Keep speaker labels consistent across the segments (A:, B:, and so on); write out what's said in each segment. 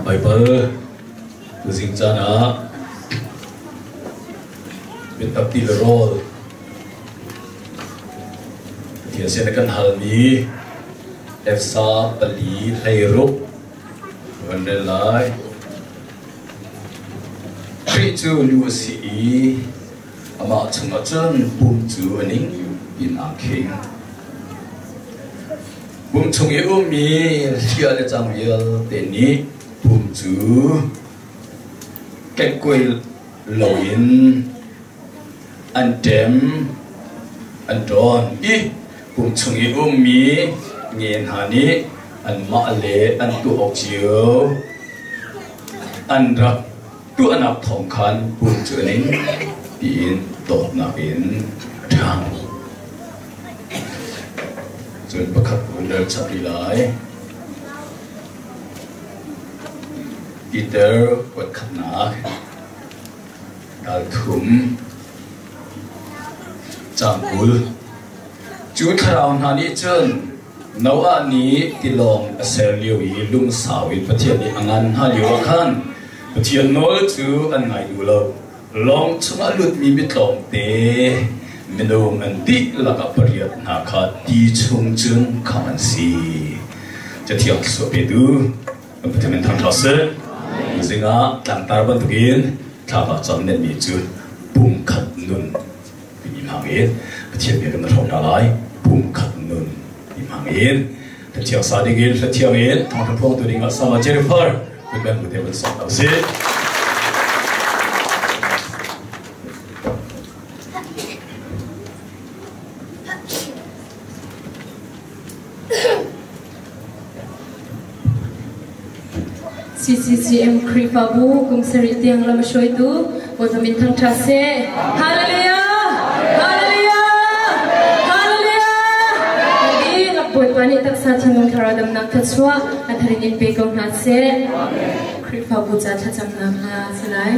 A: Baibal tuzing caan ah biatak ti le rawl Pathian sin a kan halmi Efsa 4:16 van rel lai. Khrih cu lu a si i amah chungah cun pum cu a ning in aa khing. Pum chung i ummi hlia le cang vialte nih pum cu kekkuai loin an ṭem, an ṭawn i pum chung i ummi nge hna nih anmah le an tuah awk cio an rak tuahnak thawng khan pum cu a ning tiin dawtnak in a ṭhang. Cun pakhat hun rel chap rih lai. Peter kuat khatnak dal thum caang 20. Cu thlarau hna nih cun Noah nih tilawng a ser lio i lungsau in Pathian nih a ngan hna lio ah khan Pathian nawl cu an ngai duh lo. Lawng chungah lutmi mitlawmte minung an dihlak ah pariat hna kha ti chung cun khamh an si. Cathiang thluachuah petu kan Pathian min thangṭhat seh. Zing ah tlangtar bantukin thla ka cam nenmi cu pumkhat nun timi hmang in Pathian bia kan hrawm hna lai. Pumkhat nun ti hmang in hlathiang sa ding in hlathiang in thawngṭha phuangtu ding ah sama Jennifer kutben bu te van sawm hna usih.
B: CCCM Khrihfabu kum sarih tiang lam a hruaitu Bawipa min thangṭhat seh. Hallelujah! Hallelujah! Hallelujah! Dihlak Bawipa nih taksa thinlung thlarau damnak thluachuah a tharin in pe ko hna seh. Khrihfabu ca thlacamnak hla a si lai.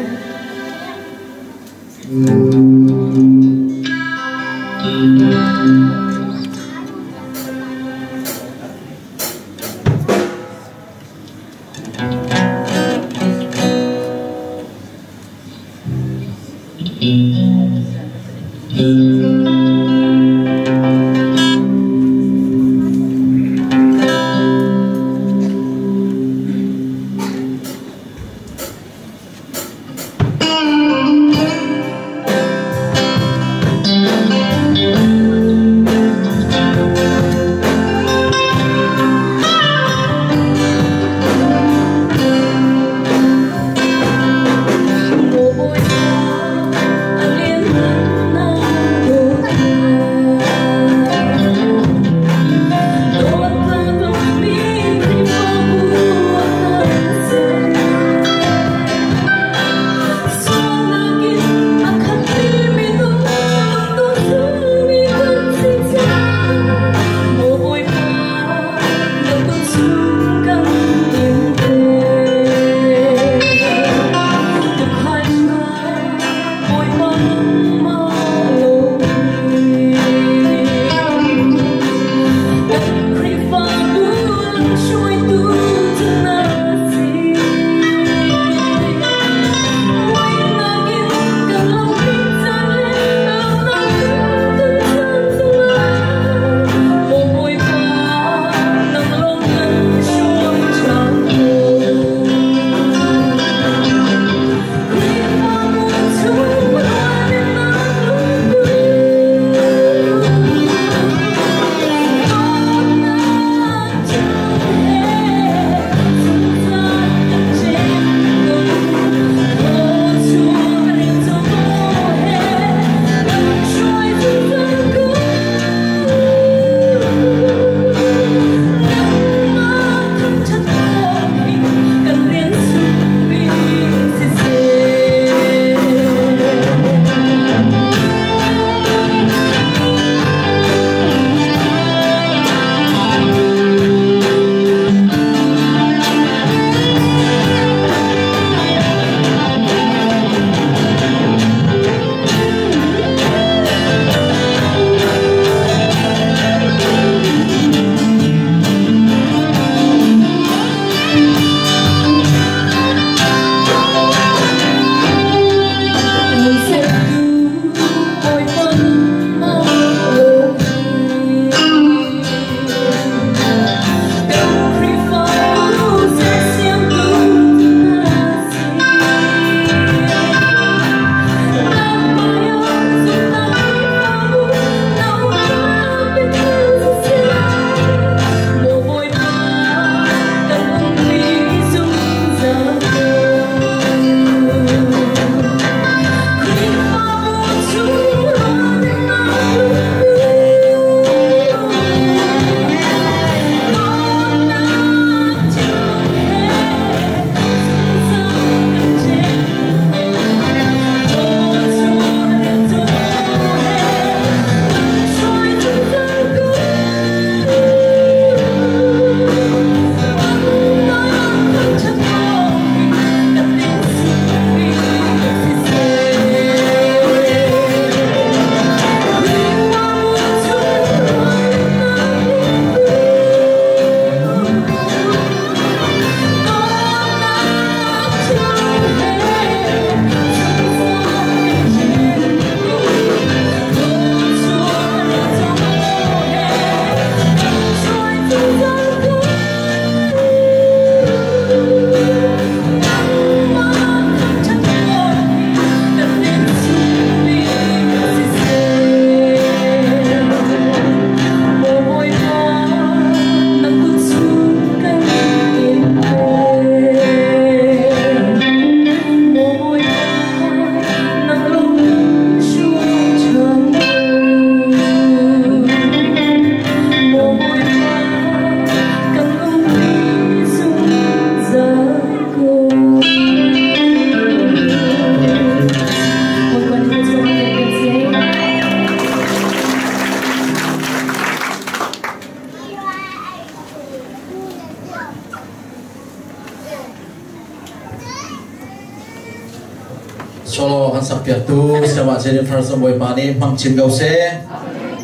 C: Solo kan sakpiaktu Sayamah Jennifer zong Bawipa nih hmang chin ko seh.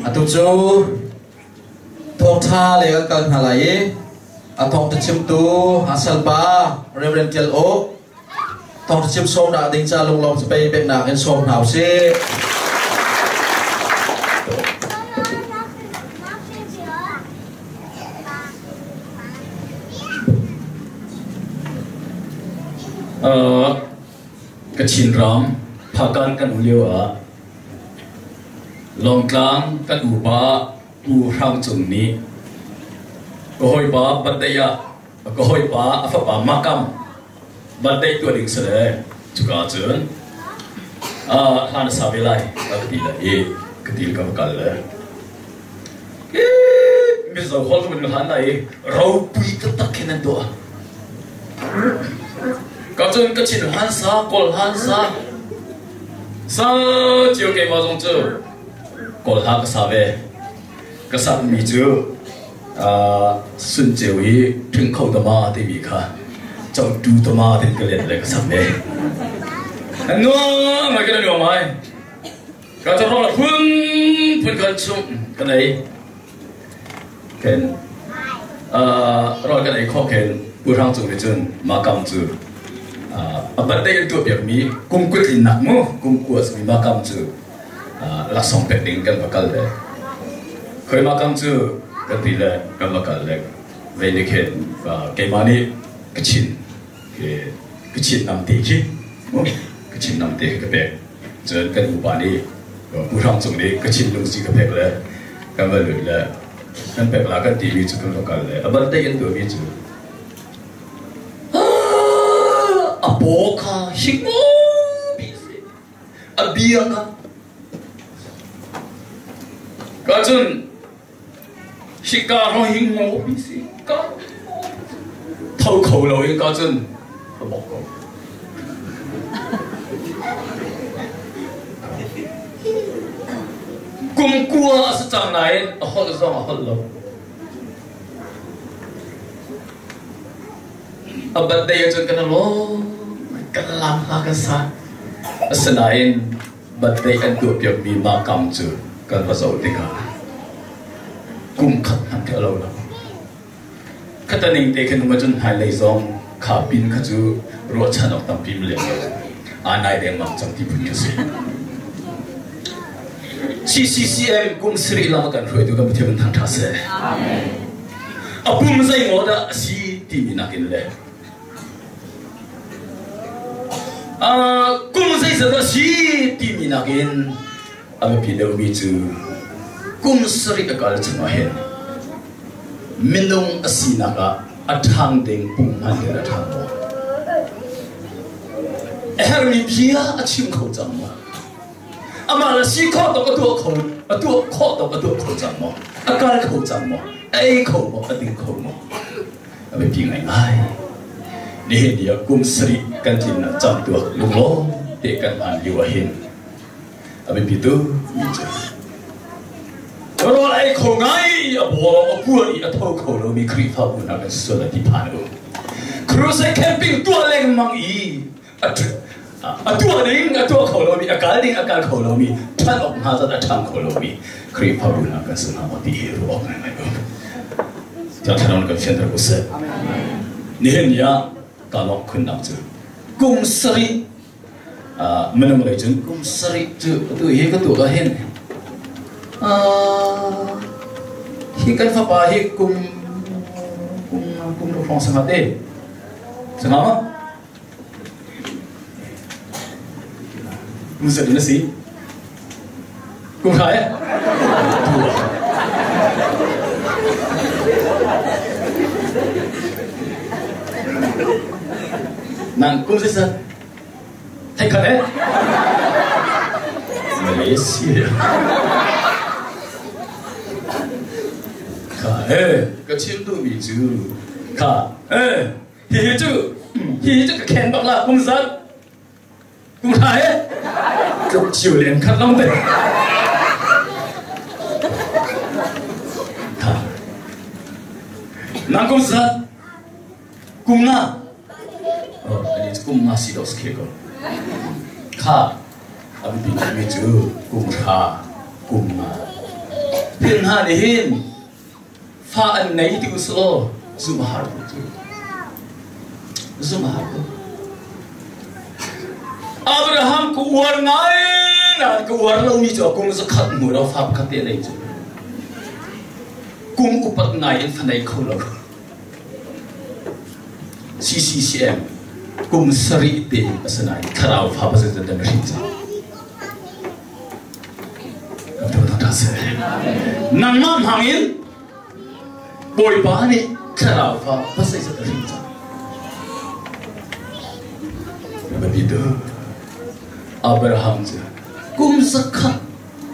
C: Atu cu thawngṭha le kan kal hna lai i a thawngṭha chimtu Hasalpa Reverend Tial Uk thawngṭha chim sawmnak ding ca lunglawm capei peknak in sawm hna usih.
A: Kachin ram Phakan kan um lio ah Lawngtlang kan upa Pu Hrang Cung nih ka hawipa birthday ah ka hawipa a fapa Makam birthday tuah ding si le cuka cun hla na sa ve lai ka ti le i ka ti ka va kal le Mizo holh ka van hlan lai i ropui taktak khin an tuah. Ka cun ka chin hlan sa, kawl hlan sa, sa cio keimah zong cu kawl hla ka sa ve. Ka sakmi cu sun ceu i ṭhing kho tama timi kha cotu tama tin ka let le ka sak ve. Nuam ngai kan nuam ai. Ka carawng phun phun kan chung kan ei. Khen rawl kan ei khawh khen Pu Hrang Cung nih cun mah kam cu a birthday in tuah piakmi kum kut tlinnak mu kum kua simi mah kam cu laksawng pek ding kan va kal le khoi mah kam cu kan ti le kan va kal le vei nih khin keimah nih ka chin ka chin nam te khi ka chin nam te ka pek. Cun kan upa nih Pu Hrang Cung nih ka thinlung si ka pek le kan va lut le kan pek la kan timi cu kan va kal le a birthday an tuahmi cu a paw kha hikmi si a bia kha ka cun hika ro hing mi si ka tho kho lo in ka cun ka bok ko. Kum kua a si cang nain a holh zong a holh lo. A birthday ahcun kan lawm, kan lam hla kan sa. Asinain birthday an tuahpiakmi mah kam cu kan va zoh tikah kum khat hmanh khi a lo lo. Khataning te khin um ahcun hmailei zong kha pin kha cu ruahchan awk tampi ma lem lo. Aa nai dengmang cang ti phun khi si. CCCM kum sarih lam a kan hruaitu kan Pathian min thangṭhat seh. A pum zeimaw dah a si timi nakin le kum zeizat dah si timi nakin a biapi deuhmi cu kum sarih a kal chungah hin minung a sinak ah a ṭhang ding punghman in a ṭhang maw? A herhmi bia a chim kho cang maw? Amah le si khawh tawk a tuah kho a tuah khawh tawk a tuah kho cang maw? A kal kho cang maw? A ei kho maw? A ding kho maw? A biapi ngaingai. Nihin ni ah kum sarih kan tlinnak camtuak lunglawm te kan hman lio ah hin a biapi tuk mi cu rawl ei kho ngai a bawlong a kuan i a tho kho lomi Khrihfabu hna kan sual a ti phan u. Crusade camping tuah lengmang i a tuah ding a tuah kho lomi a kal ding a kal kho lomi ṭhan awk hna zat a ṭhang kho lomi Khrihfabu hna kan si hna maw ti hi ruah awk ngaingai u. Thiang Thlarau kan fianter ko seh. Nihin ni ah ka lawmh khunnak cu kum sarih minung lei cun kum sarih cu atu hi ka tuak ah hin hi kan fapa hi kum kum kum hrawng sangat e sanga ma kum zat na si kum hra e Nang kum zat Thei khat eh? Malaysia. Kha eh ka chim duhmi cu kha eh hihi cu hihi cu ka khen bak la kum zat kum hra he tluk chiu len khat long te kha nang kum zat kum na oh ani kum na si do skhe ko. Kha a biapi bikmi cu kum hra kum nga. Thil hna nih hin fa an ngei ti usih law zumh a har tuk cu. Zumh a har tuk. Abraham ka uar ngai nain ka uar lomi cu a kum zakhat hnu lo fa pakhat te nei cu. Kum upat ngai in fa nei kho lo. CCCM kum sarih te a si nain thlarau fa pasal dan hrin cang. Nangmah hmang in Bawipa nih thlarau fa pasal zat a hrin cang. Biapi tu Abraham cu kum zakhat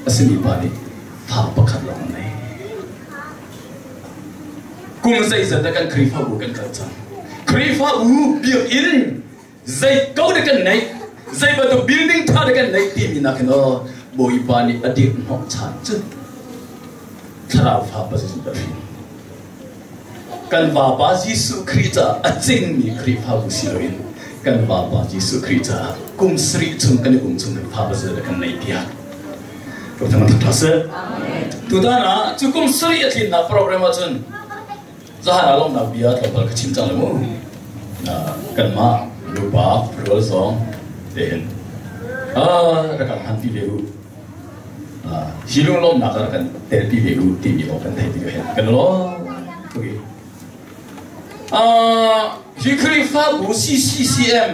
A: a simi pa nih fa pakhat lawng a nei. Kum zeizat dah kan Khrihfabu kan kal cang? Khrihfabu biakinn zei ko dah kan neih? Zei bantuk building ṭha dah kan neih timi nakin aw Bawipa nih a dirh hnawh chan cu thlarau fa pasal a hrin. Kan vapa Jesuh Khrih caah a cingmi Khrihfabu si loin kan vapa Jesuh Khrih caah kum sarih chung kan i um chung kan fa pasal kan neih piak. Tutan ah cu kum sarih a tlinnak program ahcun zahan ah lawmhnak bia tlawmpal ka chim cang le mu. Kanmah nupa rual zong tein rak kan hman pi ve u. Hi lunglawmhnak ah rak kan tel pi ve u timi kong kan theih tik ah hin kan lawm tuk i hi Khrihfabu CCCM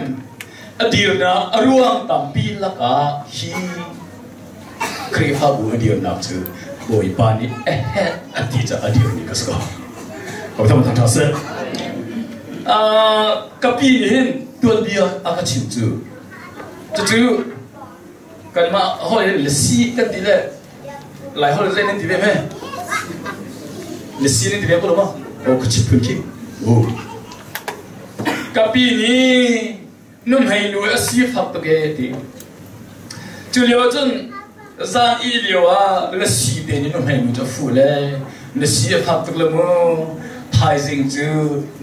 A: a dirnak a ruang tampi lakah hi Khrihfabu a dirnak cu Bawipa nih a herh a ti caah a dirmi ka si ko. Ko thang tha seh. Ka pi nih hin tuanbia a ka chim cu. Cucu kanmah holh in lasi kan ti le Lai holh zei nan ti ve me? Lasi nan ti ve ko lo maw? Oh, ka chit phun khi. Oh. Ka pi nih nuhmei nu a sifak tuk e ti. Cu lio cun zan i lio ah lasi te nih nuhmei nu cu a fuh le lasi a fak tuk le mu thaizing cu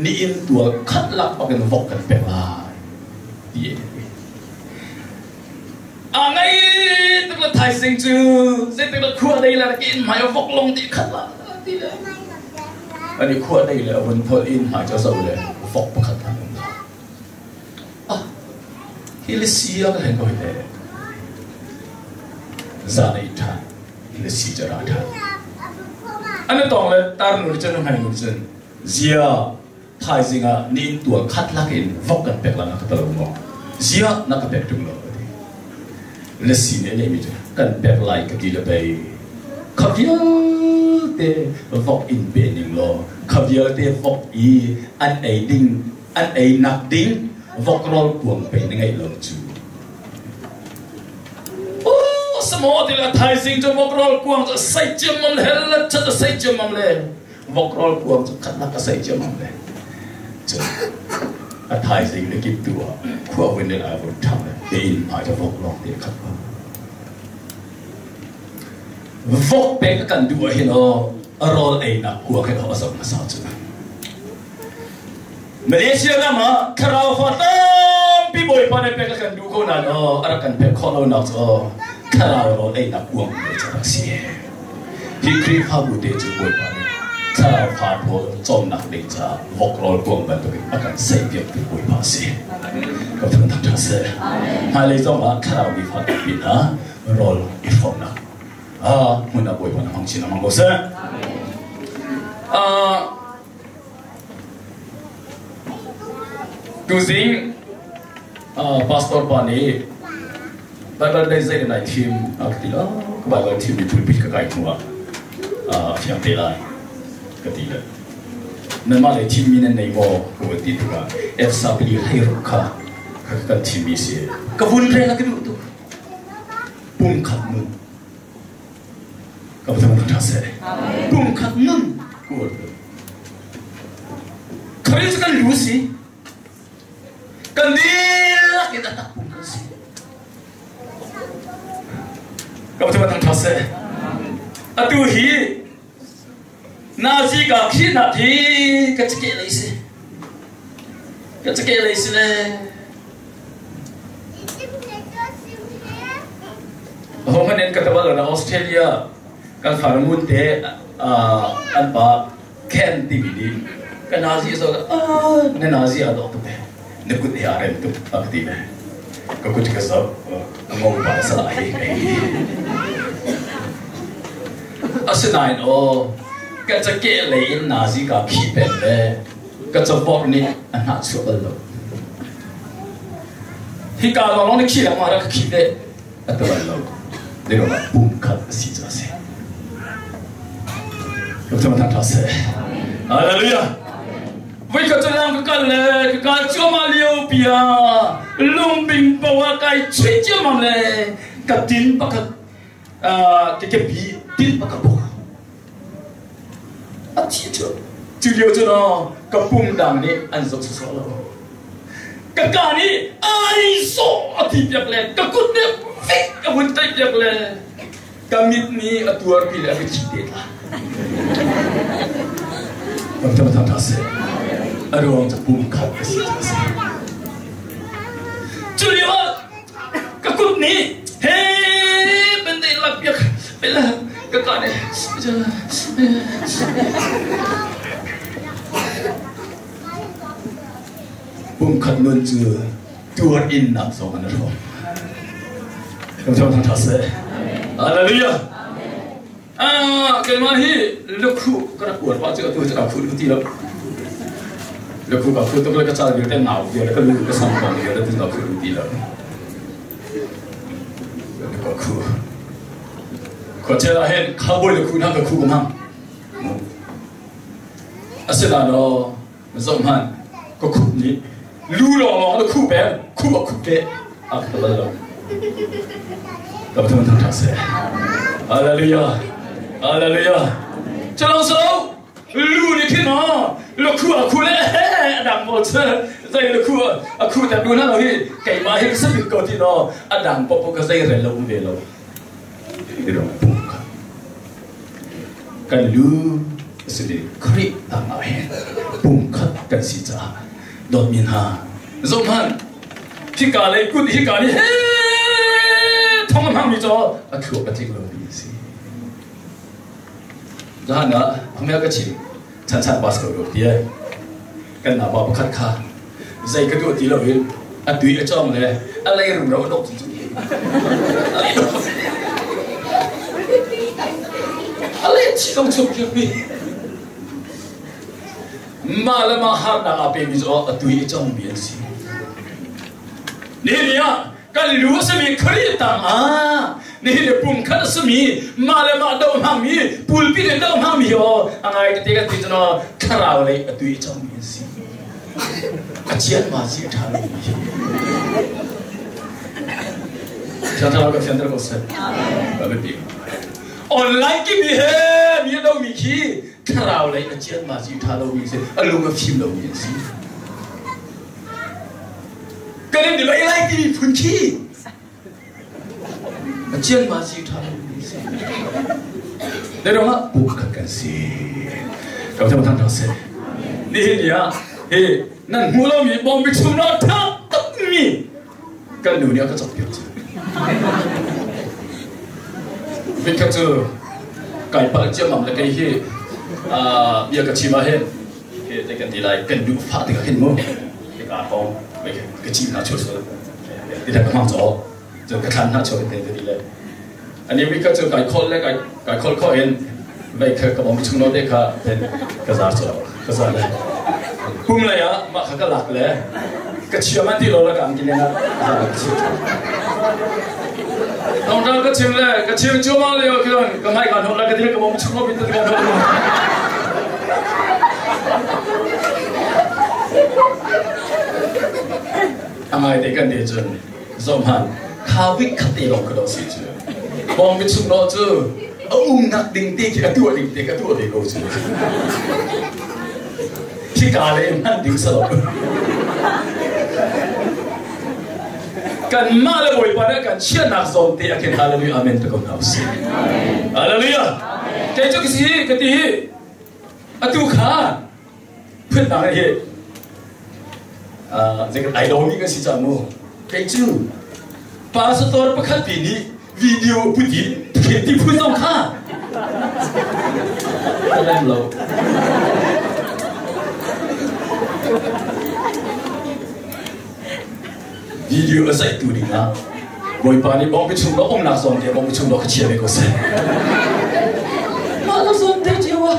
A: ni inn tual khat lak bak in vok kan pek lai ti. A ngei tuk le thaizing cu zeitik le khua dei le ke in hmai a vok long ti khat la ti le ani khua dei le a vun thol in hmai cu zo le vok pakhat an um Ah, hi le si a ka hen ko hi te. Zan ei ṭhan, hi le si cu ra ṭhan. An tong le tar nu nih cun hmai nu cun zia thaizing ah ni in tual khat lak in vok kan pek la na ka talo maw? Zia na ka pek ṭung lo ka ti. Le si nih a lehmi cu kan pek lai ka ti le pei. Kha vialte vok in pe ning law kha vialte vok i an ei ding an ei nak ding vok rawl kuang pei na ngeih lo cu. Oh, samo ti la thaizing cu vok rawl kuang cu sei ciammam le hel le chat a sei ciammam le vok rawl kuang cu khat nak a sei ciammam le cu a thaizing le kip tu ah khua vun le lai vun ṭhang le te in hmai ca vok lawng te khat pa vok pek kan duh ah hin aw a rawl ei nak kuang he a zong hmasa cu. Malaysia ram ah thlarau fa tampi Bawipa nih pek a kan duh ko nain aw a rak kan pek khawh lonak cu aw thlarau rawl einak kuang le cu rak si. Hi Khrihfabu te cu Bawipa nih thlarau fa pawl cawmnak ding caah vok rawl kuang bantukin a kan seihpiaktu Bawipa a si. Ka thangthat ṭha seh. Hmailei zong ah thlarau mi fa tampi hna rawl i hrawmnak hmun ah Bawipa na hmang chin lengmang ko seh. Tuzing pastor pa nih Bible lei zei nai thim a ka ti lo ka Bible thim mi pulpit ka kai hnu ah a fiang te lai ka ti le nanmah lei thim mi nan nei maw ka vun ti tikah Efsa pali hlei ruk kha kan thim mi si ka vun rel a ka duh tuk pumkhat nun Ka thang ṭha seh. Pumkhat nun kual. Khrih cu kan lu si. Kan dihlak in a tak pum kan si. Ka thang ṭha seh. Atu hi Nazi ka khihnak hi ka cakeh lei si. Ka cakeh lei si le. Ahohmanh in ka tabal na Australia kan far ngun te an pa Ken timi nih ka nazi zo na nazi a dawh tuk na kut he aa rem tuk a ka ti ve. Ka kut ka zoh a ngo pa sala hi. Asinain aw ka cakeh lei in nazi ka khi pen le ka cawpawk nih a hnah chuah bal lo. Hika lawng nih khi lengmang rak ka khi ve a ti bal lo. Zeiruangah pum khat a si cu a si. Hallelujah. Voi khat cu lang ka kal le ka kal cuahmah lio pi ah lungping po ah kai chuih ciammam le ka tin pakhat ka kepi tin pakhat bok a thi cu cu lio cu no ka pum dang nih an zoh sawsawh lo ka ka nih ai sawh a ti piak le ka kut nih fik a hun taih piak le ka mit nih a tuarpi le a ka thi te tla a ruang cu pum khat a si a si cu lio ah ka kut nih he ben dei lak piak bela ka ka nih pum khat nun cu tuar in nak zong an hrawm Hallelujah. Ah, keimah hi lukhu ka rak uar pah cu atu cu ka phu ti lo. Lukhu ka phu tuk le ka cal vialte nau vial ka lu ka sam kong vial tu ka phu ti lo. Ka khu. Khuachel ah hin cowboy lukhu hna ka khu ka hmang. Asinain zoh hmanh ka khup nih lu lawnglawng na khuh peng khup a khup te a ka bal lo ka thang thang thang seh hallelujah hallelujah chalong so lu ni khin ha lu khu a khu le a dang mo che zai lu khu a khu ta du na lo hi keimah hi ka sabit ko ti no a dang pop ka zai rel lo ve lo Kan lu a si i Khrih tangah hin pumkhat kan si caah dawtmi hna zohhmanh hika lei kut hika nih he thong a hmangmi cu a thluak a tling lomi a si. Zahan ah phungel ka chim chan chan bas ko lo ti ai kan napa pakhat kha zei ka tuah ti lo in a tui a cawng le a lei rumro a dok cu a lei chi ko chung khi mi mah le mah harnak a pemi cu a tui a cawng mi an si ni ni ah kan lu a simi Khrih tang ah nihin le pum khat a simi mah le mah do hmangmi pulpit in do hmangmi aw a ngai tete kan ti cu thlarau lei a tui a cawngmi an si a chiat ma si a ṭha lomi Thlarau ka fianter ko seh online kimi he mi a domi khi thlarau lei a chiat ma si ṭha lomi si a lung a fim lomi an si Kan in dilai lai timi phun khi Pathian ma si ṭha lomi si. Dei ah pu khat kan si. Ka tham thang thang se. Nihin ni ah hi nan hmu lomi bawmbi chung na ṭha takmi kan nu nih a ka cawkpiak cu. Vikhat cu kai palh ciammam le kei hi bia ka chim ah hin te kan ti lai kan duh fah tikah khin mu ka kong ka chim hna chuah sual ti ka hmang chaw cun ka thlan hna chuah te ti le ani wi ka cu kai khol le kai kai khol kho in vei kha ka bom chung lo te kha ten ka zar chaw ka zar le pum lei ah mah kha ka lak le ka chia man ti lo la ka ang kin na zar ka chim Nong ka chim le ka chim chu ma le khin ka mai ka no la ka dir ka bom chung lo bin ka no A ngai te kan te cun zohhmanh khawik khat te lawng ka do si cu bawng mi chung lo cu a umnak ding te khi a tuah ding te ka tuah ve ko cu hika le hman ding sa lo kanmah le Bawipa nih kan chiahnak zawn te a khin hallelujah amen te ko hna usih hallelujah kei cu ka si ka ti hi atu kha phundang hi zei kan ai lomi kan si cang mu kei cu pastor pakhat pi nih Video puti ti phun zong kha ka rem lo. Video a zaihtu ding ah Bawipa nih bawngpi chung lo umnak zawn te bawngpi chung lo ka chia ve ko seh. Mah lo zawn te cio ah.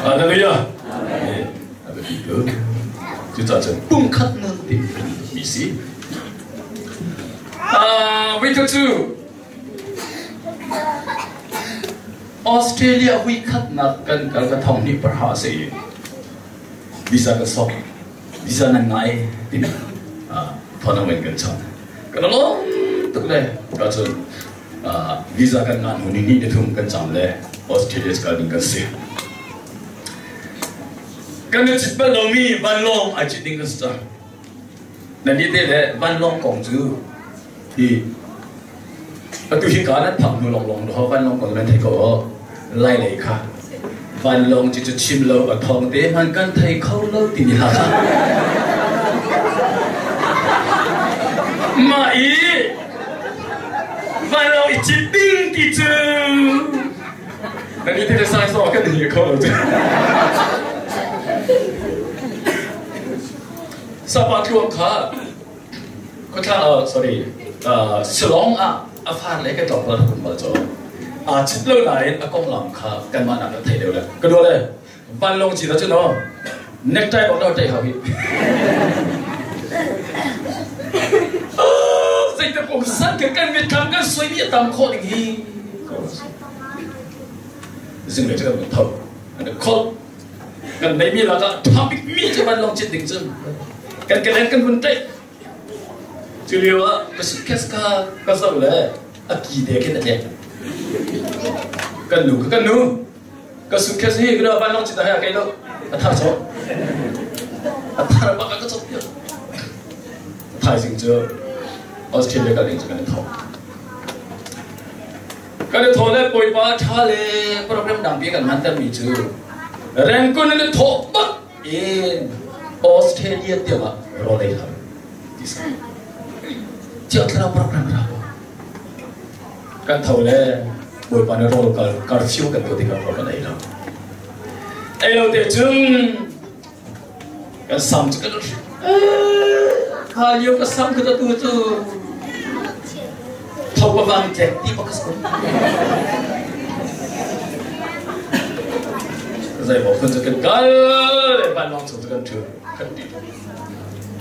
A: Hallelujah. A biapi tuk. Cucaah cun pumkhat nun ti mi si. Voikhat cu Australia voikhatnak kan kal ka thong hnih parha a si i visa ka sok visa nan ngai timi phone in kan chang kan lawm tuk le ka cun visa kan ngah hnu ni ni thum kan cam le Australia kal ding kan si. Kan i cit bal lomi vanlawng ai cit ding kan si cang. Nan nih te le vanlawng kong cu hi atu hi ka nan phak hnu lawnglawng lo vanlawng kong nan thei ko aw lai lei kha vanlawng cu cu chim lo a thawng te hman kan thei kho lo timi hla kha mah i vanlawng i cit ding ti cu Nan i thil sai so kan hi kho lo cu. Sapa tluang kha khuthla sorry Shillong ah a far le ka tlawng la kum bal cho. A chit lo nain a konglam kha kanmah nak thei deuh le. Ka dua le vanlawng chi da chu no necktie bok do tai hau hi. Zeite pong san kan kan mit kan kan soi mi tam kho ding hi. Zinglei cu kan vun tho. An khol. Kan neimi lakah ṭha bikmi cu vanlawng cit ding cun kan kelen kan vun tlaih. Cu lio ah ka suitcase kha ka zoh le a ki te khin a tlek. Kan nu ka kan nu ka suitcase hi ka vanlawng cit ah hai kai lo a thar chawh. A thar bak ah ka chawh piak. Thaizing cu Australia kal ding cu kan i thawk. Kan i thawh le Bawipa ṭha le program dangpi kan hmantermi cu Rangoon in i thawh bak in Australia tiang ah rawl ei hlah ti si. Thiang Thlarau program ra ko. Kan tho le Bawipa nih rawl kal karchiu kan tuah tikah rawl kan ei lo. Ei lo te cun kan sam cu kan kha lio ka sam ka tu cu tho pa vang tlek ti pa ka sam zai bo phun cu kan kal le van long chung cu kan thu kan ti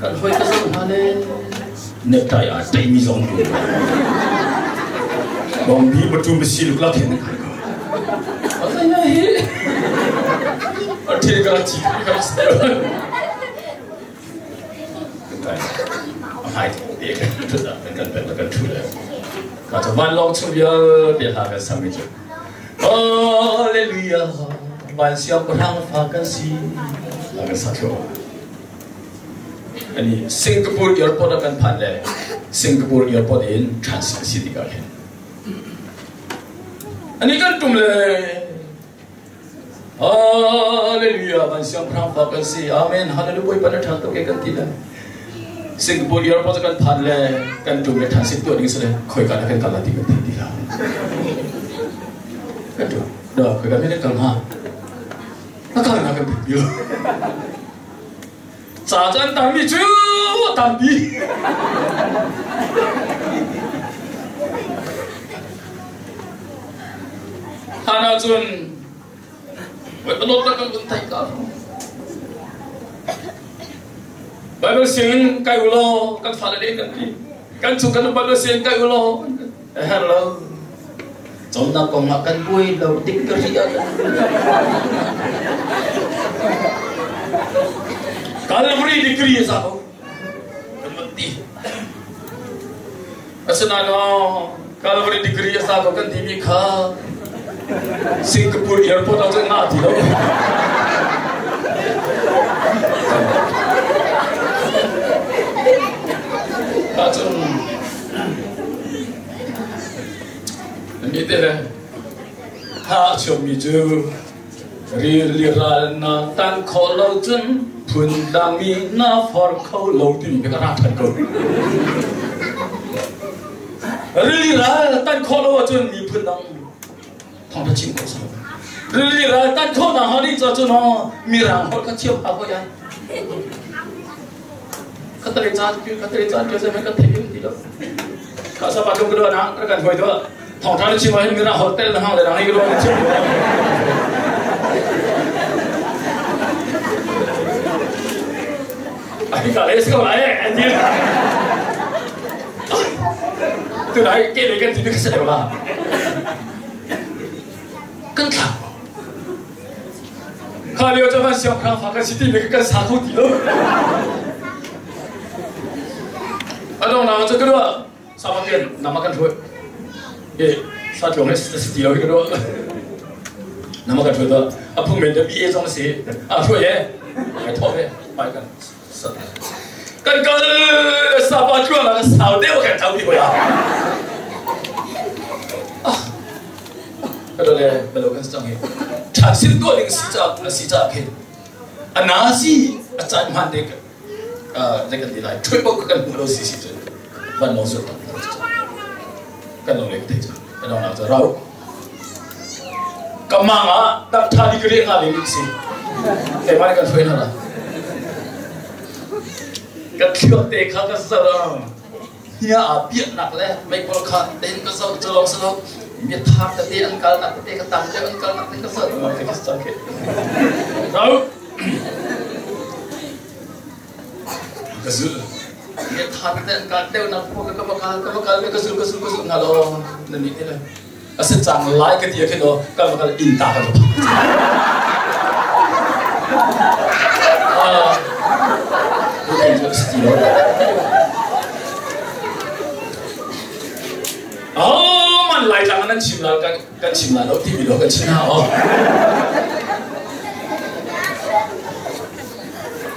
A: kan hoi ka sam hna le necktie a tai mi zong tu bong bi patu mi si luk la khen kai ko azai na hi a the ka chi ka step kan a hai te kan thu da kan kan kan thu le ka chu van long chung vialte hla kan sam mi chu Hallelujah van siang pahrang fa kan si la kan sa thlo ani Singapore airport ah kan phan le Singapore airport in transit si tikah hin ani kan tum le Hallelujah van siangpahrang fa kan si amen hallelujah Bawipa na ṭha tuk e kan ti le Singapore airport kan phan le kan tum le transit tuah ding si le khoi ka kan kal la ti kan thei ti lo kan tum da khoi ka men kal ha na kal na kan thei ti lo Ca cu an tammi cu a tampi. Hlan ahcun Bawipa dawtnak kan vun theih ka. Bible sianginn kai u law kan fale nih kan ti. Kan chung kan Bible sianginn kai u law a herh lo. Cawnnak kong ah kan buai lo dik ka ri ah Calvary degree a za ko. Kan van ti. Asinain Calvary degree a za ko kan timi kha Singapore airport ah cun ngah ti lo. Ahcun Mi te le tha a chuakmi cu rili ral na tan khawh lo cun Miphun dangmi na for kho lo timi ka ra ṭhan ko. Rili ral tan khawh lo ahcun miphun dang thawngṭha chim khawh si lo. Rili ral tan khawh nak hnga ding cun mirang holh kha thiam hau ko ya. Khatale caan khatale caan ke zai kan thei ti lo. Ka sa pa tum ko na kan hoi to thawngṭha na chim ahhin mirang holh tel na hang le rang i ro na chim. Ai ka le ko lai an ti. Tu nai ke le kan ti ka se la. Kan thla. Kha lio cu van siangpahrang fa kan si ti mi kan sa kho ti lo. A dong cu ka ruah sama pian nama kan hruai. E sa tluang he si ti lo hi ka ruah. Nama kan hruai to a phung men te BA zong si a hruai e ai thaw ve pai kan kan kal sapa tluang ah sau deuh kan thau ti hoi ah. Ka le balo kan cang hi ṭha sin tuah ding si ca si ca khi a na si a caan hman te zei kan ti lai ṭhui paoh kan hmu lo si si cu van lo sur tak kan lo le ka thei cu kan lo nak cu rau kamang ah tak ṭha di ka nga ding si keimah nih kan hruai hna la ka thliak te kha ka zar Hia aa piahnak le meipol kha tein ka zoh cu lawng si lo miathar tete an kalnak tete ka tam deuh an kalnak te ka zoh lawng te ka cang khi. Rau. Ka zul. Miathar tete an kal deuh nak ka ka va kal ka va kal ka zul ka zul ka zul nga lo na ni te le. A si cang lai ka ti khin o ka va kal inn ta ka va Ah. Oh, man lai tlang nan chim la kan kan chim la lo ti mi lo kan chim na oh.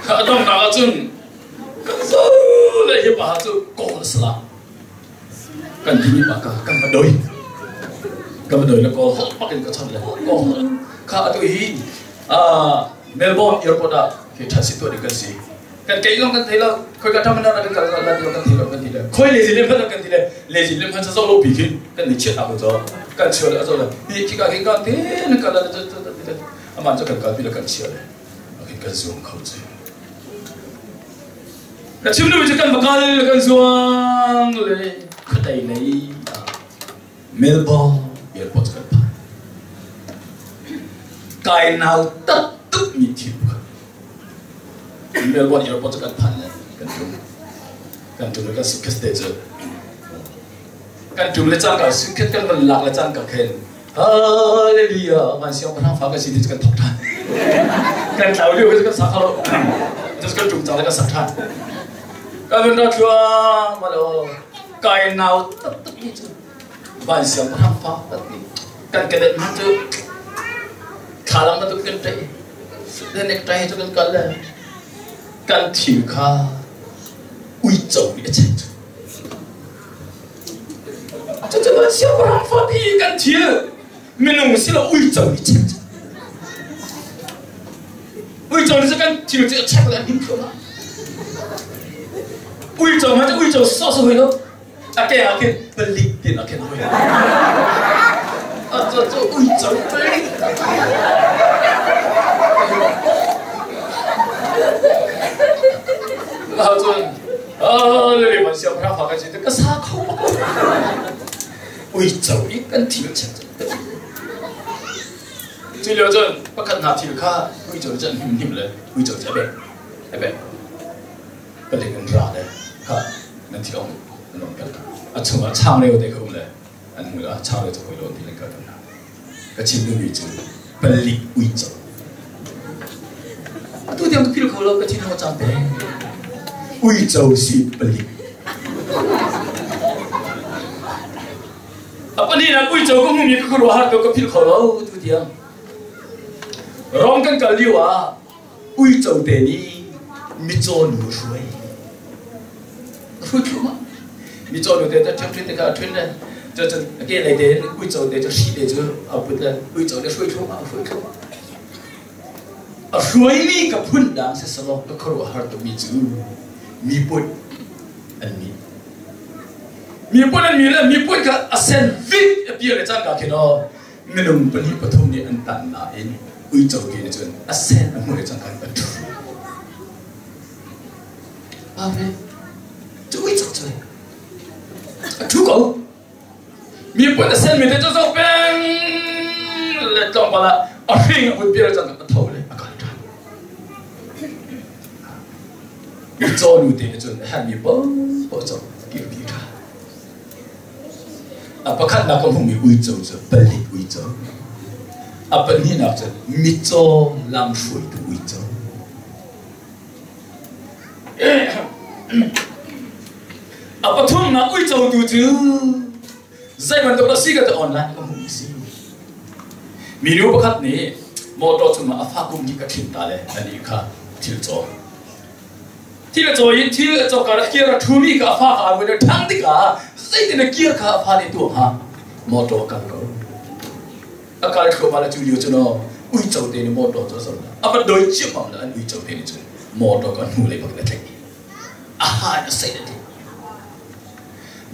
A: A dong nak ahcun kan zo le hi pa cu kawl sala kan timi pa ka kan va doi kan va doi le kawl holh pak in ka chon le kawl kha atu hi Melbourne airport ah khi ṭhat si tuah ding kan si kan kei long kan thei lo khoi ka ṭam na kan kal kan kan thei lo kan ti le khoi le zin hman kan ti le le zin hman sa zo lo pi khi kan ni chiat aku cho kan chio le zo le hi khi ka khi ka te na kal la cho cho ti le aman cho kan kal pi le kan chio le okay kan zoom kho chu ka chim lu chu kan bakal kan zuang le khatai lei Melbourne airport kan phan kai nau tak tuk mi thil pakhat Melbourne airport kan phan le kan tum kan tum le kan suitcase te cu kan tum le cangka suitcase kan van lak le cangka khin Hallelujah van siangpahrang fa kan si ti kan thok than kan tlau lio kan sak lo just kan tum cang le kan sak than kan van ra thluang malo kai nau tak tak mi cu van siangpahrang fa tak mi kan kedet man cu thlalang bantuk kan ṭaih le necktie cu kan kal le kan thil kha uico nih a chek cu cucu van siangpahrang fa ti kan thil minung si lo uico nih chek cu uico nih kan thil cu a chek le a him thluahmah uico ma cu uico sawsawh hoi lo a ke ah khin palik tin a khin hoi a cu cu uico palik Lau cun le man siam ra fa kan si ka sa kho bak uico i kan thil chet cu lio cun pakhat hna thil kha uico cun him him le uico cu a bek a bek palik an ra le kha nan thil ong an ong kal a chungah changreu te kha um le an hmu la changreu cu hoi lo ti an kal hna ka chim duhmi cu palik uico atu tiang ka phil kho lo ka thin ho cang te uico si palik a pali nak uico ka hmumi ka khuaruah har ko ka phil kho lo tu tiang rom kan kal lio ah uico te nih micaw nu hruai hruai thluahmah micaw nu te cu ṭhiamṭhiam te kha a ṭhun le cun a ke lei te uico te cu hri te cu a put le uico te hruai thluahmah hruai thluahmah. A hruaimi ka phun dang siselaw ka khuaruahhar tukmi cu miput an mi. Miput an mi le miput kha a sen vit a pial le cangka khin aw minung pahnih pathum nih an tan nain uico ke nih cun a sen a hmuh le cangka in a ṭhu. Ave, cu uico cu a ṭhu ko. Miput a senmi te cu zoh peng le tlawmpal ah a hring a hun pial cang a tho le a kal ṭhan. Mitcaw nu te nih cun a herhmi paohpaoh cu a kirpi ṭhan. A pakhatnak ka hmuhmi uico cu palik uico. A pahnihnak cu mitcaw lamhruaitu uico. A pathumnak uico tu cu zei bantuk dah si ka ti online ka hmuh si. Minu pakhat nih motor chungah a fa kum nih ka ṭhit ta le anih kha thil caw. Thil a caw i thil a caw kar a kir a ṭhumi kha a fa kha a vun a ṭhang tikah zeitin a kir kha a fa nih tuah hnga motor a kal ko. A kal thluahmah le cu lio cu no uico te nih motor cu a zoh a va doi ciammam le an uico te nih cun motor ka hnu lei bak in a tlaih a ha in a sei a tlaih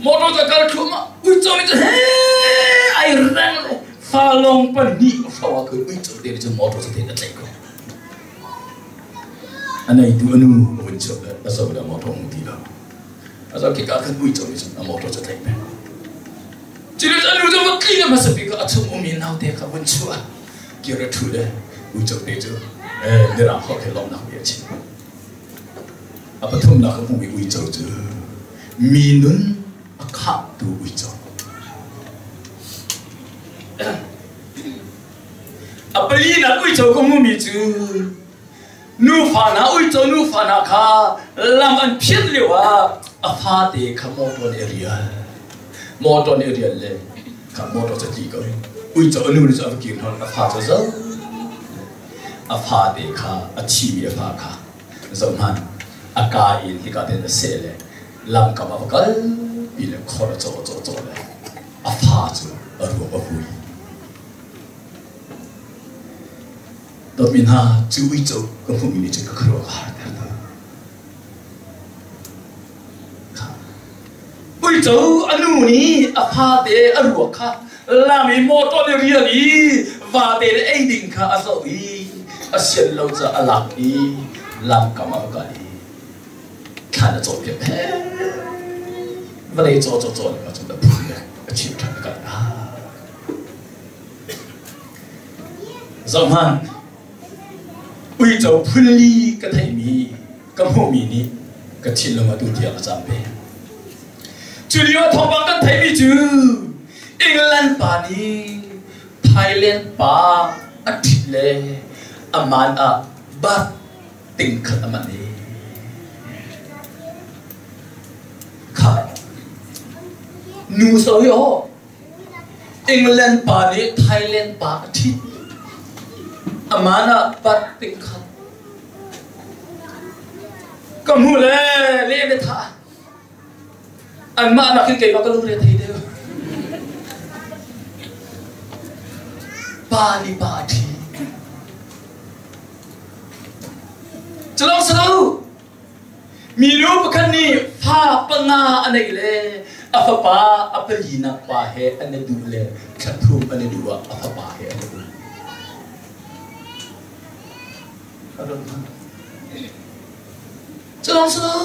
A: motor cu a kal thluahmah uico nih cun he ai reng le fa lawng pahnih hro ah khin uico te nih cun motor cu te a tlaih ko a neitu a nu a vun chuak le a zoh le motor hmu ti lo a zoh khika khan uico nih cun a motor cu tlaih peng Cucu a nu cu va tli hmasa bik a chung ummi naute kha vun chuah kir a ṭhu le uico te cu mirang holh he lawmhnak bia a chim. A pathumnak ka hmuhmi uico cu mi nun a khahtu uico. A palinak uico ka hmuhmi cu Nufa hna uico nufa hna kha lam an phiat lio ah a fate kha motor nih a rial. Motor nih a rial le kha motor cu a tli ko. Uico a nu nih cun a va kir hnon a fa cu zo. A fate kha a thimi a fa kha zoh hmanh a ka in hika ten a seh le lamkam ah va kal pi le khor a caw caw caw le a fa cu a ruak a hui. Dawtmi hna, cu uico ka hmuhmi nih cun ka khuaruah ka harter hna. Uico a nu nih a fate a ruak kha lam i motor nih rial i vate le ei ding kha a zoh i a sian lo caah a lak i lamkam ah a kal i thlan a cawhpiak vawlei caw caw caw le cun a phun le a chim ṭhan a kal ta. Zohhmanh, uico phunli ka theihmi, ka hmuhmi nih ka thinlung atu tiang a cam ve. Cu lio ah thawngpang kan theihmi cu England pa nih Thailand pa a ṭhit le a man ah bat ting khat a man i kha nu so hi aw England pa nih Thailand pa a ṭhit. Aman ah pat ting khat. Ka hmu le le le tha. Anmah nakin keimah ka lungre thei deuh. Pa nih pa a ṭhit. Culong salo Minu pakhat nih fa panga a neih le a fapa a palinak pa he an i duh le thla thum an i duh ah a fapa he an i duh. Culong sul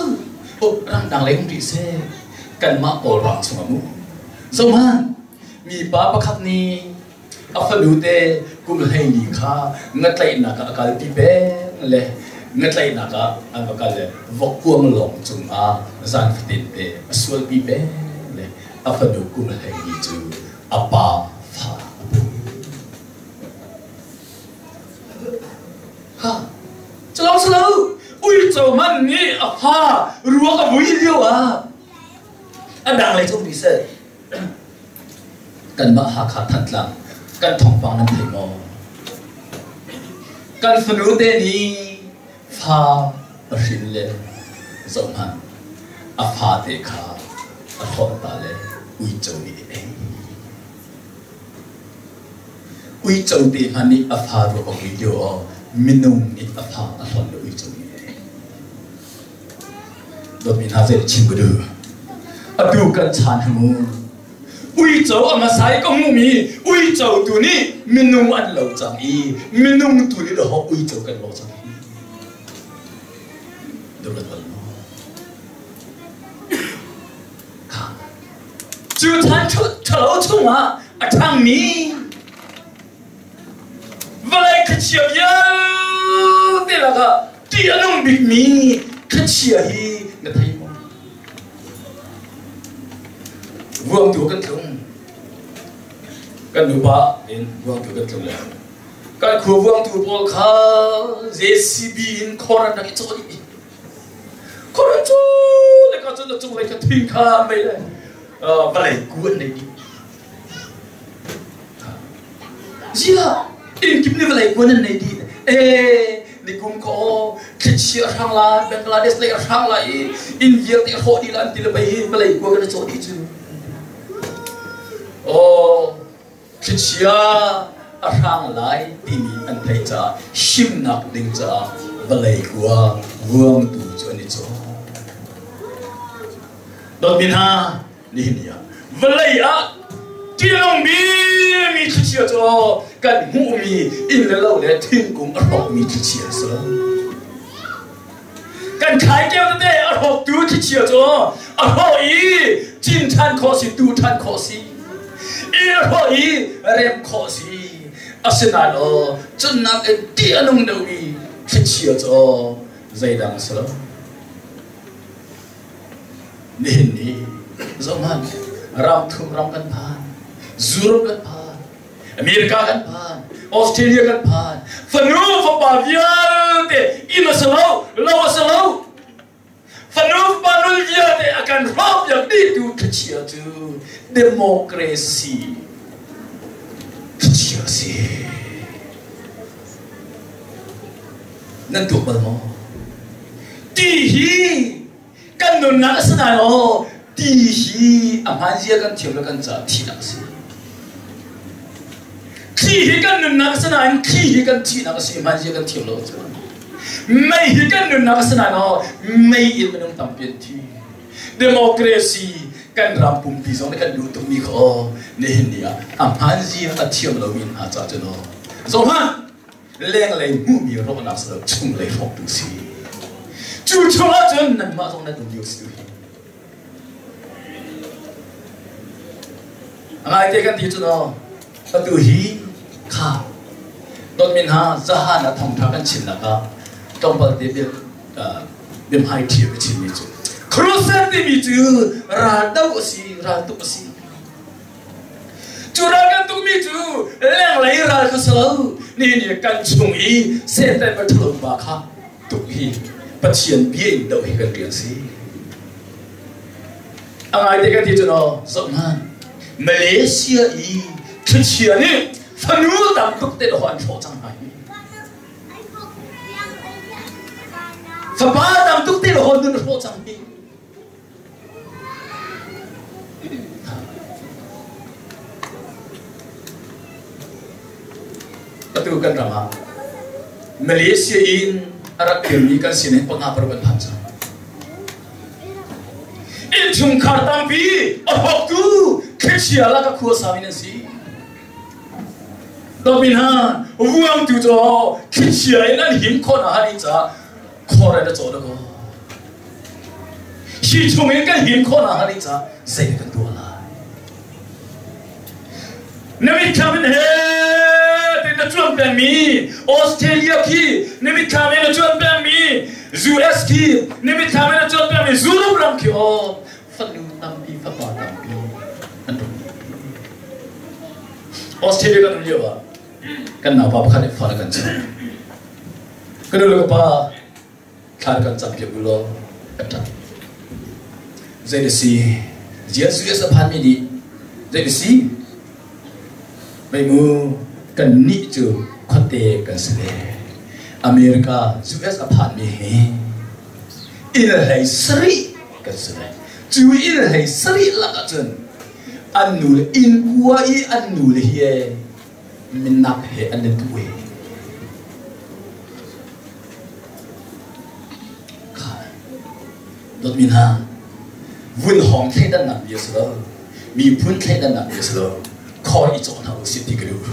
A: ramdang lei um rih seh kanmah Kawlram chungah mu. Zohhmanh mipa pakhat nih A fanute kum 14 kha ngatlaihnak ah a kalpi peng le ngatlaihnak ah an va kal le vokkuang lawng cungah zan fatin te a sualpi peng le a fanu kum 14 cu a pa fa a pum. Ha, culong silo uico man nih a fa ruak a vui lio ah a dang lei cung seh Kanmah Hakha Thantlang kan thawngpang nan thei maw? Kan fanu te nih fa a hrin le zohhmanh a fate kha a hlawt ta le uico nih a ei. Uico te hmanh nih a fa ruak a vui lio aw Minung nih a fa a hlonh lo uico nih. Dawtmi hna zei chim ka duh. Atu kan chan hi mu. Uico a hmasa i ka hmuhmi uico tu nih minung an lo cang i minung tu nih dahawk uico kan lo cang hi. Dawt bal maw? Cu chan ṭhalo chungah a ṭhangmi vawlei khuachia vialte lakah ṭih a nung bikmi khuachia hi na thei maw? Vuangtu kan tlung. Kan nupa in vuangtu kan tlung le kan khua vuangtu pawl kha JCB in khor an rak i cawh dih. Khor an cawh le ka cun a cunglei kha thing kha mei le vawlei ku an nei dih. Ziah innkip nih vawlei kuan an nei dih. Ee nikum ka aw thlichia a hrang lai Bangladesh lei a hrang lai i inn vialte a hrawh dih la an ti le pei hi vawlei kua kan i cawh dih cu. Aw thlichia a hrang lai timi an theih caah himnak ding caah vawlei kua vuangtu cu an i cawh. Dawtmi hna nihin ni ah vawlei ah ṭihnungmi mi thlichia cu kan hmuhmi inn le lo le thingkung a hrawkmi thlichia a si lo. Kan thlaikeu tete a hrawktu thlichia cu a hrawh i cin ṭhan khawh si, tu ṭhan khawh si, i a hrawh i rem khawh si. Asinain aw, cunnak in ṭih a nung deuhmi thlichia cu zeidang a si lo. Nihin ni zohhmanh ram thum ram kan phan, Europe kan phan, America kan phan, Australia kan phan. Fanu fapa vialte inn a si lo, lo a si lo. Fanu fapa nul vialte a kan hrawk dihtu thlichia cu democracy thlichia a si. Nan tuak bal maw? Ti hi kan nunnak a si nain aw ti hi a hmaan zia kan thiam le kan caah thihnak a si. Thli hi kan nunnak a si nain thli hi kan thihnak a si hmaan zia kan thiam lo ahcun. Mei hi kan nunnak a si nain aw mei in minung tampi an thi. Democracy kan ram pumpi zong nih kan duh tukmi kha aw nihin ni ah a hmaan zia a thiam lomi hna caah cun aw zohhmanh lenglei hmuhmi rawhnak si lo chunglei hrawktu si cu chungah cun nanmah zong nan um lio si hi a ngaite kan ti cu no atu hi kha dawtmi hna zahan ah thawngtha kan chimnak ah tlawmpal te bia biamhai ṭhi ka chimmi cu crusade timi cu ral do a si ral tuk a si Cu ral kan tukmi cu lenglei ral kha si lo. Nihin ni kan chung i Satan va ṭhalo pa kha tuk hi Pathian bia in doh hi kan rian si. A ngaite kan ti cu no, zoh hmanh. Malaysia i thlichia nih fanu tam tuk te an hrawh cang hna hi. Fapa tam tuk te nun hrawh cang hi. Atu kan ram ah Malaysia in a rak kirmi kan sin hin panga paruk an phan cang. Innchungkhar tampi a hawktu thlichia lak a khuasa min an si. Dawtmi hna, vuangtu cu thlichia in an him khawh na han caah khor in a caw dakaw. Hi chungin kan him khawh nakhnga ding caah zei kan tuah lai? Na mitthlam in he ti na cuan pengmi Australia khi na mitthlam in na cuan pengmi US khi na mitthlam in na cuan pengmi Europe ram khi aw fanu tampi fapa tampi an rak Australia kan um lio ah kan naupa pakhat nih fa kan chim Ka nu le ka pa thla kan cam piak u law ka ṭap. Zei na si? Jesuh a phanmi nih zei na si? Meimu kan nih cu khuate kan si ve. America US a phanmi hi inn hlei sarih kan si ve. Cu inn hlei sarih lak ahcun an nu le inn kua i an nu le hi minak he an i tu. Dawtmi hna, vunhawng thleidannak bia si lo, miphun thleidannak bia si lo, khor i cawh hna usih ti ka duh.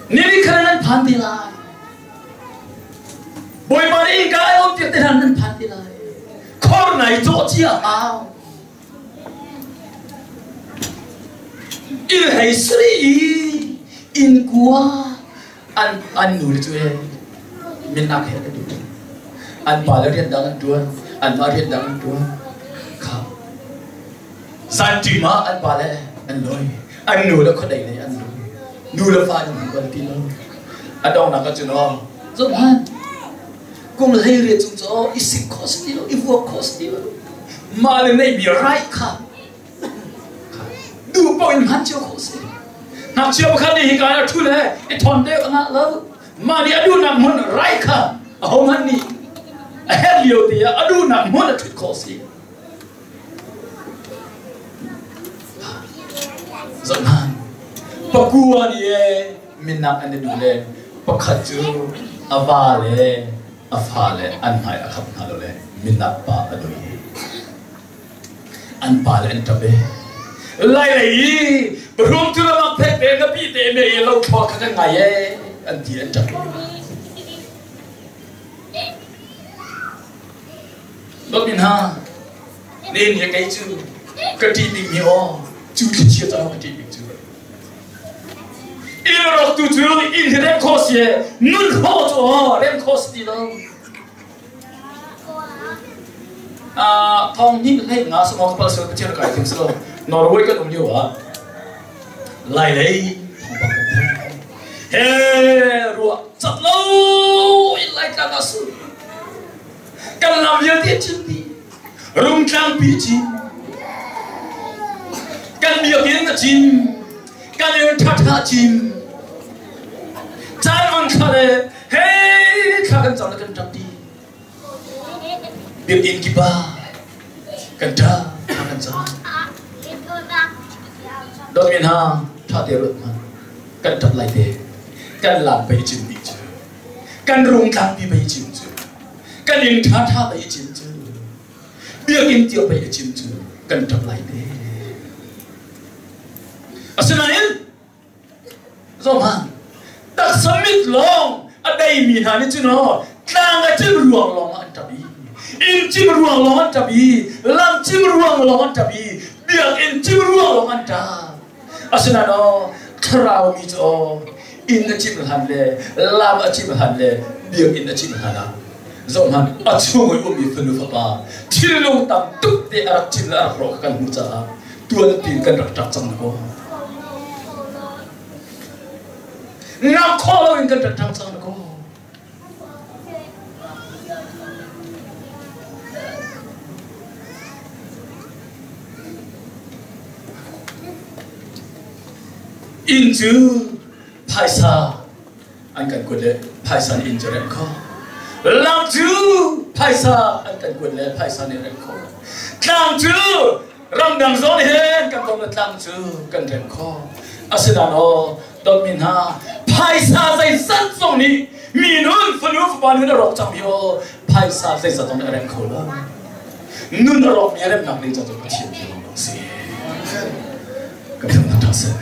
A: Nili khan nan phan te lai. Bawipa nih innka ai on piak te hlan nan phan te lai. Khor nai cawh cia hau. Inn hei sri i inn kua an an nu le cu e minak he an duh. An pa le rian dang an tuan, an mah rian dang an tuan. Kha zanṭim ah an pa le an lawi, an nu le khuadei lei an lawi. Nu le fa an hmu bal ti lo. A donghnak ah cun aw, zohhmanh, kum 18 chung cu i sik khawh si ti lo, i vuak khawh si ti lo. Mah le neihmi right kha duh paoh in hman cio khawh si. Ngakchia pakhat nih hika ah ṭhu le i thawn deuh a ngah lo. Mah nih a duhnak hmun right kha ahohmanh nih a herh lio te ah a duhnak hmun a ṭhut khawh si. Zohhmanh, pakua nih ee minak an i duh le pakhat cu a va le a fale an hmai a khap hna lo le minak pa a doi. An pa le an ṭap e. Lai lei i pahrum cu lam ak thek te na pi te me i lo thlua kha kan ngai e an ti an ṭap. Dawtmi hna, nihin hi kei cu ka ṭih bikmi aw cu thlichia cu ka ṭih bik cu. Inn rawktu cu inn hi rem khawh si nun hrawh cu aw rem khawh si ti lo. Thong hnih hlei nga samaw ka pal sel Pathian kai thim selo Norway kan um lio ah Lai lei thawngpang kan thei. He ruah cat lo in lai tlang ah su. Kan lam vialte cin dih. Rungtlangpi cin. Kan biakinn a cin. Kan inn ṭhaṭha cin. Caan on thla le hei thla kan cam le kan ṭap ti. Biakinn kipa kan ṭa thla kan cam. Dawtmi hna ṭha te ruat hmanh. Kan ṭap lai te. Kan lam pei cin dih cu. Kan rungtlangpi pei cin cu. Kan inn ṭhaṭha pei cin cu. Biakinn cio pei a cim cu kan ṭap lai te. Asinain zohhmanh taksa mit lawng a deimi hna nih cun aw tlang a cim ruang lawng ah an ṭap i inn cim ruang lawng an ṭap i lam cim ruang lawng an ṭap i biakinn cim ruang lawng an ṭap. Asinain aw thlarau mi cu aw inn a cim hlan le lam a cim hlan le biakinn a cim hlan ah zohhmanh a chung i ummi fanu fapa thinlung tam tuk te a rak cim le a rak rawh kan hmuh caah tuan tiin kan rak ṭap cang ko. Ngam khawh loin kan rak ṭap cang ko. Inn cu phaisa an kan kuat le phaisa nih inn cu remh khawh. Lam cu phaisa an kan kuat le phaisa nih remh khawh. Tlang cu ramdang zawn hen kan kong le tlang cu kan remh khawh. Asinain aw dawtmi hna phaisa zeizat zong nih mi nun fanu fapa nun a rawk cang mi aw phaisa zeizat zong nih a remh kho lo. Nun a rawk mi a remnak ding ca cu Pathian bia lawng si. Ka phun ṭha seh.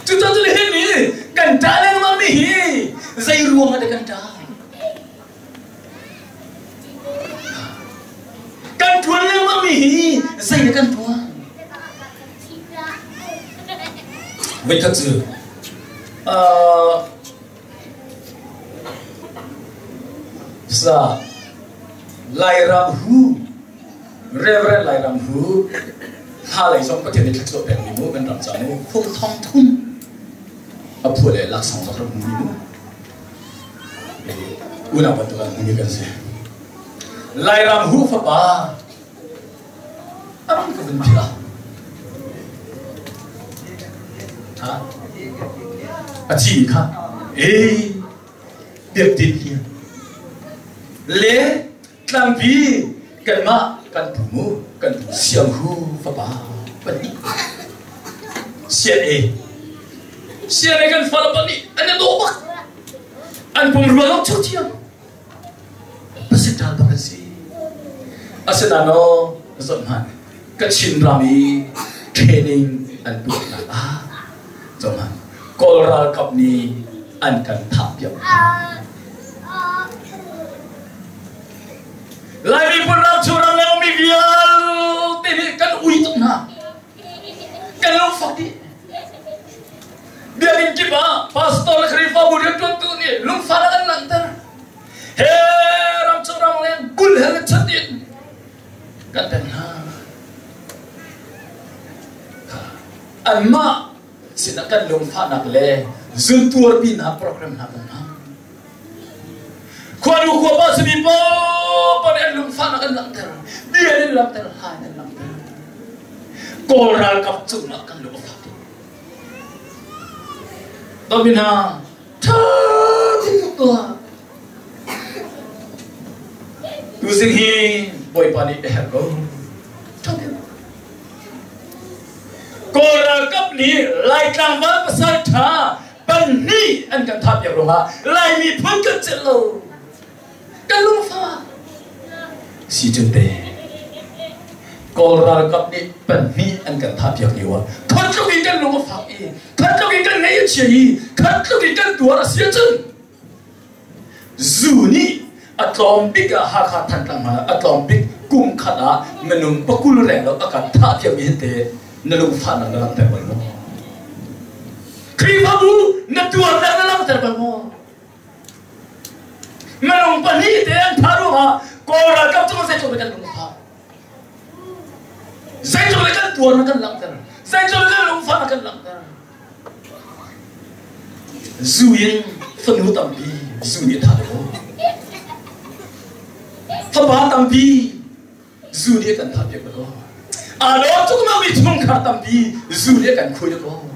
A: Cucaah cun hin mi kan ṭah lengmang mi hi zei ruang ah dah kan ṭah? Kan ṭuan lengmang mi hi zei dah kan ṭuan? Voikhat cu sa Lairam hu Reverend Lairam hu hla lei zong Pathian nih thluachuah pekmi mu kan ram ca mu phung thong thum a phu le laksawng zong rak hmumi mu unau bantuk an hmumi kan si Lairam hu fapa amin ka vun phila ha a chi kha e biak tin hi le Tlangpi kanmah kan pu mu kan pu Siang Hu fapa pahnih Sian e Sian e kan fale pahnih an i dawh bak an pumrua zong chuk thiam. Asinain aw zoh hmanh Kachin ram i training an tuahnak ah zoh hmanh Kawl ralkap nih an kan thah piak hna. Lai miphun ram chung ram le ummi vialte nih kan ui tuk hna. Kan lungfak dih. Biakinn kip ah pastor le Khrihfabu rianṭuantu nih lungfahnak an langhter. He ram chung ram le kul he le chat in kan pek hna. Anmah sinah kan lungfahnak le zuntuarpinak program hna kan hmang. Khuanu khuapa simi paohpaoh nih an lungfahnak an langhter, bia in langhter, hla in an langhter. Kawl ralkap cungah kan lung a fak tuk. Dawmi hna, ṭha tuk tuah. Tuzing hi Bawipa nih a herh ko. Ṭha Kawl ralkap nih Lai tlangval pasal ṭha pahnih an kan thah piak ruangah Lai miphun kan celh lo. Kan lungfah. Si cun te. Kawl ralkap nih pahnih an kan thah piak lio ah khat tluk in kan lung a fak i khat tluk in kan ngaih a chia i khat tluk in kan tuar a si ahcun Zu nih a tlawm bik ah Hakha Thantlang hmanh ah a tlawm bik kum khat ah minung pakul renglo a kan thah thiammi hi te na lungfahnak na langhter bal maw? Khrihfabu na tuarnak na langhter bal maw? Minung pahnih te an thah ruangah Kawl ralkap cung zeitluk in kan lungfah? Zeitluk in kan tuarnak kan langhter? Zeitluk in kan lungfahnak kan langhter? Zu in fanu tampi zu nih a thah lo. Fapa tampi zu nih a kan thah piak lo. Aa dawt tukmi chungkhar tampi zu nih a kan khui lo.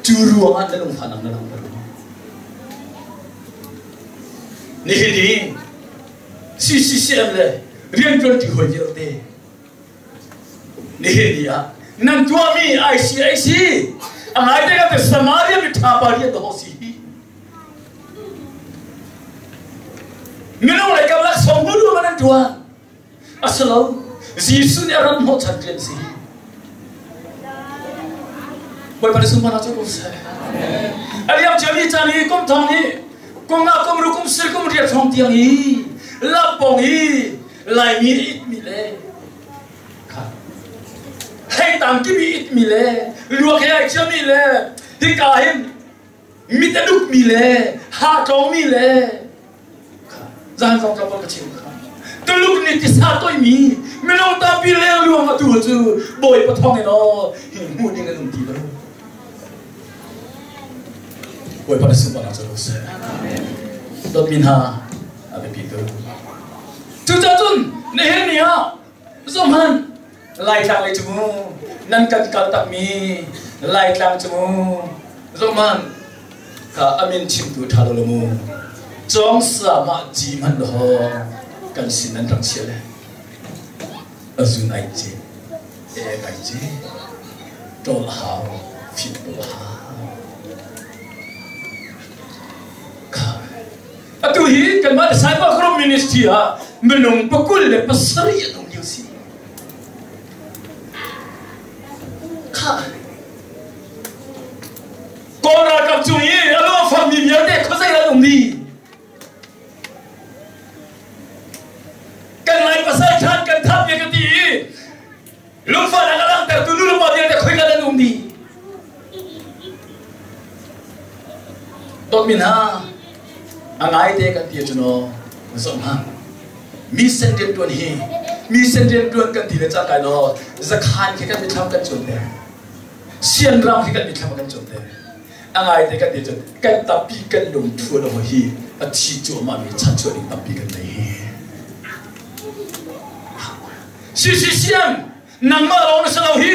A: Cu ruangah na lungfahnak na langhter lo. Nihin i CCCM le rianṭuanṭi hawi vialte Nihin ni ah nan tuahmi ICIC a ngaite kan te Samaria mi ṭha pa rian dawh si hi. Minung lei kam laksawng hmu duh man an ṭuan. Asilo Jesuh nih a ram hnawhchan rian si. Bawipa nih sunparnak cu ko seh. A liam ciami caan i kum thong hi kum nga kum ru kum sir kum riat hrawng tiang i lampong i Laimi itmi le kha hei tangkimi itmi le luak he ai chiami le hika hin mit a dukmi le ha tlawngmi le kha zan zong tlawmpal ka chim kha Tuluk nih tisa toimi minung tampi leng luang atu cu Bawipa thawng in aw hi hmuh ding an um ti lo Bawipa na sunparnak cu lo seh dawtmi hna a biapi tuk. Cucaah cun nihin ni ah zohhmanh Laitlang lei cu mu nan kan kal takmi Laitlang cu mu zohhmanh ka amin chimtu ṭha lo lo mu cawng sa mah ci hmanh ho kan sin nan rak chia le azun ai ce ek ai ce ṭol hau fit hau kha Atu hi kanmah Disciple Group Ministry ah minung pakul le pasarih an um lio si. Kha Kawl ralkap cung i a lung a fakmi vialte khuazei an um dih. Kan Lai pasal ṭhan kan thap ve ka ti i lungfahnak a langhtertu nu le pa vialte khoika an um dih. Dawtmi hna, a ngaite kan ti ahcun aw zoh hmanh. Mi sen rianṭuan hi mi sen rianṭuan kan ti le cangka in aw zakhan khi kan mithlam kan cuanter. Sianram khi kan mithlam kan cuanter. A ngaite kan ti ahcun kan tampi kan lungthu lo hi a thi cuahmah mi chanchuah ding tampi kan nei hi. CCCM nangmah lawng na si lo hi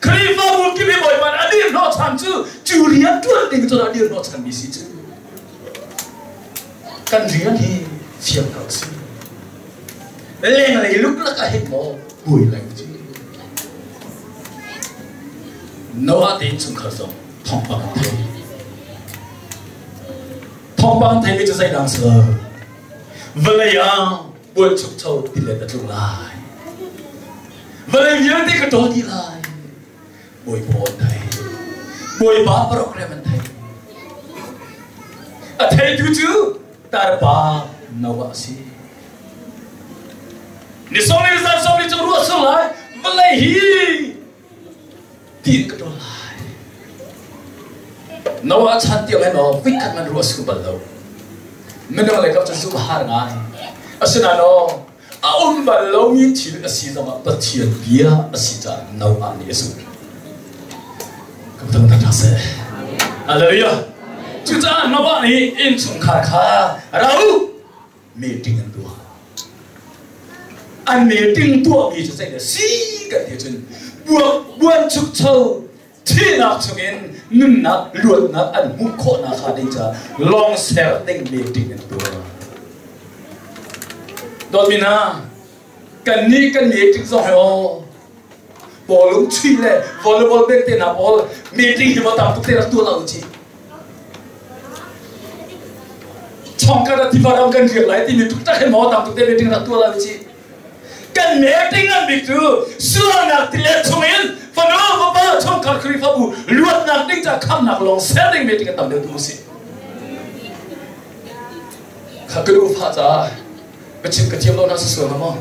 A: Khrihfabu kip hi Bawipa nih a dir hnawhchan cu cu rian ṭuan ding cun a dir hnawhchan mi si cu kan rian hi fiang ko si lenglei luklak ah hin maw buai lai cu Noah te innchungkhar zong thawngpang an thei thawngpang an theimi cu zeidang si lo vawlei ah Buanchukcho tilet a tlung lai. Vawlei vialte ka ṭawl dih lai. Bawipa an thei. Bawipa program an thei. A theitu cu tarpa Noah a si. Ni sawmli zan sawmli cu ruah sur lai, vawlei hi tiin ka ṭawl lai. Noah chan tiang hin aw vikhat man ruah sur bal lo. Minung lei kap cu zumh har ngai. Asinain aw a um bal lomi thil a si zongah Pathian bia a si caah Noah nih a zumh. Ka thang seh. Hallelujah. Cucaah Noah nih innchungkhar kha ra u meeting an tuah. An meeting tuahmi cu zei si kan ti cun buan chukcho thihnak chungin nunnak luatnak an hmuh khawhnak hnga ding caah lawng ser ding meeting an tuah. Dawtmi hna, kannih kan meeting zong hi aw bawlung chuih le volleyball bek te hna pawl meeting hi tam tuk te rak tuah lo ci. Chongkhat ah tiva ram kan riak lai timi tuk tak hi maw tam tuk te meeting rak tuah lo ci. Kan meeting an bik cu sualnak tilet chungin fanu fapa chungkhar Khrihfabu luatnak ding ca khamnak lawng ser ding meeting an tam deuh tu si. Kha ka ufa caah ka chim ka thiam lo na sual ma maw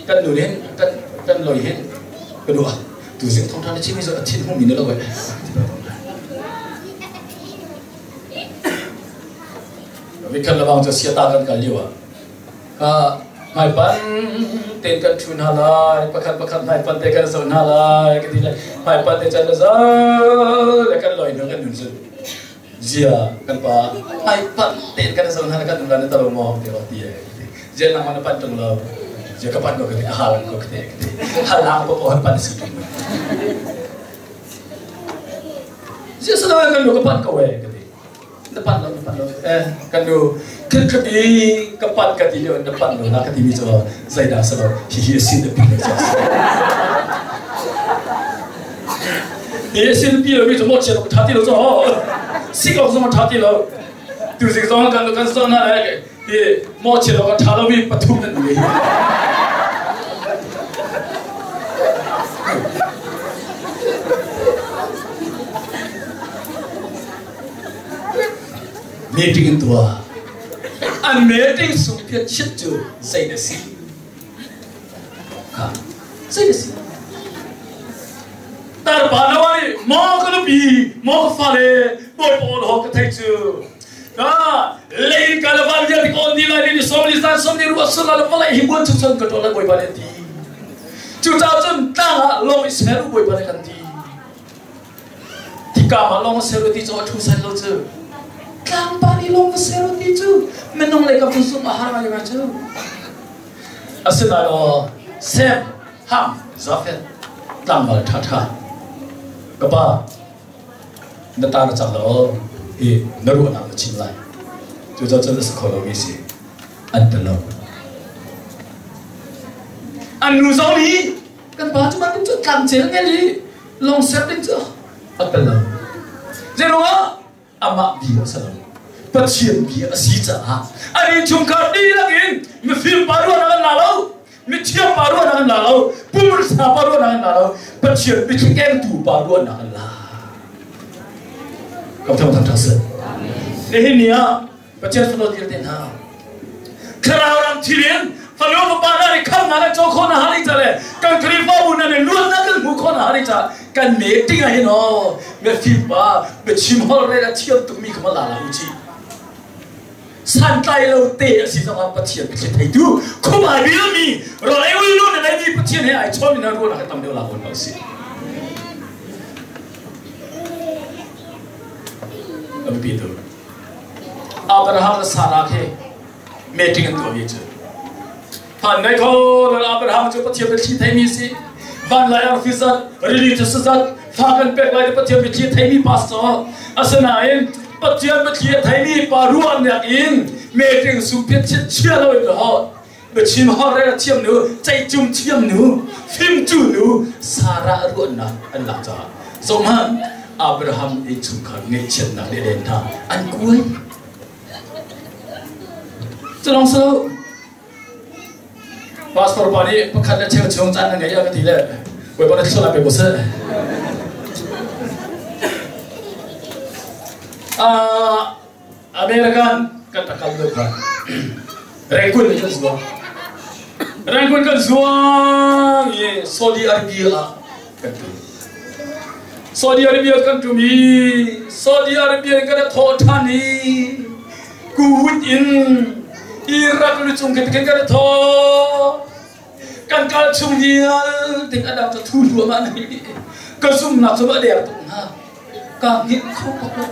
A: kan nu hin kan kan loi hin ka duh tu zing thong than chim mi zo a thin hung mi ne lo we Vikhan labang cu siata kan kal lio ah ka hmaipan ten kan thu hna lai pakhat pakhat hmaipan te kan zo hna lai ka ti lai hmaipan te chan zo le kan loi hnu kan nun zun zia kan pa hmaipan ten kan zo hna kan nun na talo mo te ti zia nang mana pan tung lo zia ka pan ko ka ti ka halang ko ka ti halang ko ko pan si zia sa kan lu ka pan ko we ka ti na pan lo na pan lo eh kan nu khit khit i ka pan ka ti lio na pan lo na ka ti mi cu zeidah sa lo hi hi sin na pi lo hi sin pi lo mi cu mo chia tha ti lo cho sik ok zong tha ti lo tu sik zong kan kan so na hi mo chia lo tha lo mi pathum nan ni Meeting in tuah. An meeting sung phiat chit cu zei na si? Ha, zei na si? Tarpa na wai maw ka nupi maw ka fale bawi pawl ho ka thei cu ka lei ka le van vialte ka on ni lai ni som ni zan som ni ruah sun la palai hi buan chu chon ka ṭol lai bawipa nih ti cucaah cun tlang ah lawng i ser u bawipa nih kan ti Hika mah lawng ser ti cu a ṭhu san lo cu. Tlangpa nih lawng va ser ti cu minung lei ka zumh a har ngai ngai cu. Asinain aw Sem, Ham, Jafeth tlangval ṭhaṭha ka pa na ta na cak lo hi na ruahnak na chim lai. Cucaah cun a si kho lomi si an ti lo. An nu zong nih kan pa cu bantuk cu tlangcel ngel i lawng ser ding cu a tel lo. Zeiruangah amah bia a si lo. Pathian bia a si caah an innchungkhar dihlak in mifim pa ruahnak an la lo, mithiam pa ruahnak an la lo, pumrisa pa ruahnak an la lo, Pathian biathli kengtu pa ruahnak an la. Kam thang thang thang seh. Nihin ni ah Pathian fanu vialte hna thlarau ram thil in fanu fapa hna nih khamnak nan co khawh na hari ca le kan Khrihfabu na nih luatnak kan hmuh khawh na hari ca kan meeting ah hin aw mifim pa biachim holh rel a thiam tukmi kha ma la la u ci santlai lo te a si zongah Pathian biathli theitu khum ai bilmi rawl ei ul lu na neimi Pathian he ai chawn mi na ruahnak hi tam deuh la ko si a biapi tu Abraham le Sarah khi meeting an tuahmi cu Phan ngai kho nan Abraham cu Pathian biathli theimi si van lai arfi zat rili cu zat fa kan pek lai Pathian biathli theimi pastor asinain Pathian biathli a theimi pa ruahnak in meeting sungphiat chia lo in ho biachim horre a thiam nu ceihcum thiam nu fimcu nu Sarah ruahnak an lak caah zohhmanh Abraham innchungkhar ngaihchiatnak le len hna an kuai culong so. Pastor pa nih pakhat le cheu chung caan na ngei a ka ti le Bawipa na thluachuah pe ko seh. American kan rak kal lio kha Rangoon in kan zuang. Rangoon kan zuang i Saudi Arabia ah kan tum. Saudi Arabia kan tum i Saudi Arabia in kan thawh ṭhan i Kuwait in Iraq lucung khin kan kan thawh kan kal chung vialte a dang cu thu hluahmah na ka zumnak cu a der tuk hna ka hngilh kho bak lo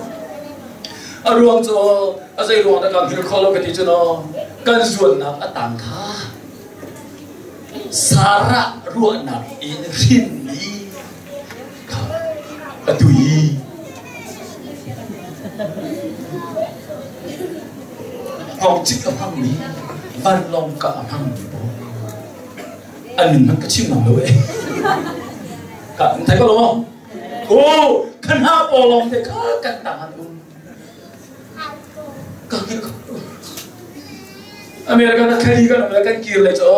A: a ruang cu a zei ruang dah ka hngilh kho lo ka ti cu no kan zuannak a tang kha Sarah ruahnak in hrinmi kha atu hi hngawngcik a hmangmi vanlawng kah a hmangmi pawl an min hmanh ka chim ngam lo eh ka thei ko lo maw oh khan hna pawl lawng te kha kan tang an um ka hngilh kho America na khali kan um le kan kir le cho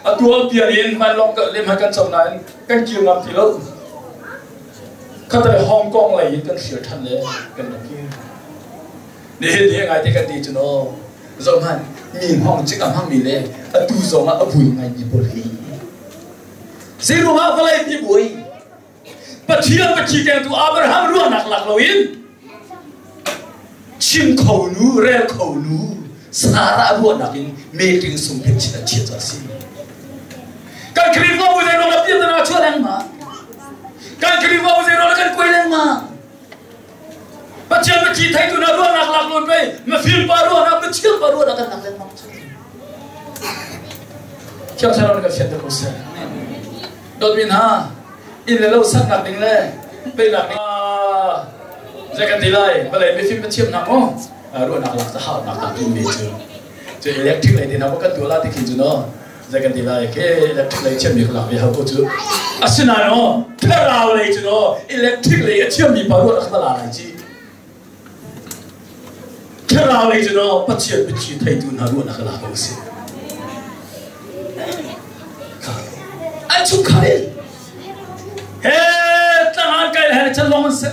A: a tual pian in vanlawng ka lem kan chom nain kan kir ngam ti lo khatai Hong Kong lei in kan hrial than le kan rak kir nihin ni ngai te kan ti cu no zoh hmanh mi hmong cik a hmang mi le atu zong ah a bui ngai mi pawl hi zeiruang ah vawlei pi buai Pathian Pathian kengtu Abraham ruahnak lak loin chim kho nu rel kho nu Sarah ruahnak in meeting sung phet chin a chiat a si. Kan Khrihfabu zei ruang ah piantana chuah lengmang. Kan Khrihfabu zei ruang ah kan kuai lengmang. Pathian Pathian theitu na ruahnak lak lawn pei mafim pa ruahnak Pathian pa ruahnak kan lak lengmang. Thiang Thlarau kan fian ko seh. Dawtmi hna, inn le lo saknak ding le teinak ding zei kan ti lai vawlei mifim pathiam hna maw ruahnak lak ca haunak tak mi cu cu electric lei te hna kan tuah la ti khin cu no zei kan ti lai ke electric lei thiam mi lak ve hau ko cu asinain no thlarau lei cu no electric lei a thiam mi pa ruahnak la lai ci Thlarau lei cu no Pathian biathi theitu hna ruahnak la ko si. An chungkhar in he tlangan kai le chan long an se.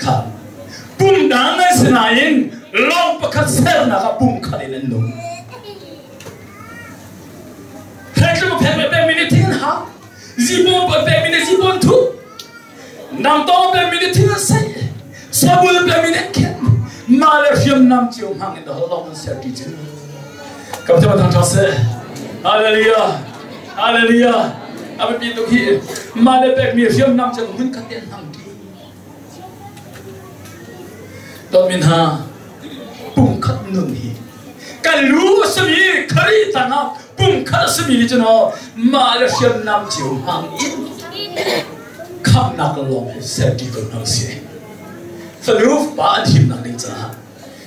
A: Kha pum dang an si nain lawng pakhat sernak ah pum khat in an nung. Pek pek pek mi nih thing an hau. Zibon pek mi nih zibon thu. Nangtawng pemi nih thil an saih, sabul pemi nih an khenh, mah le hriamnam cio hmang in holh an ser ti cu. Kam cu thang ṭha seh. Hallelujah. Hallelujah. A biapi tuk hi mah le pekmi hriamnam cu hmun khat te an hmang ṭi. Dawtmi hna, pumkhat nun hi kan lu a simi khari tangah pumkhat a simi nih cun mah le hriamnam cio hmang in khamnak lawng hi serti ko hna usih. Fanu pa an himnak ding caah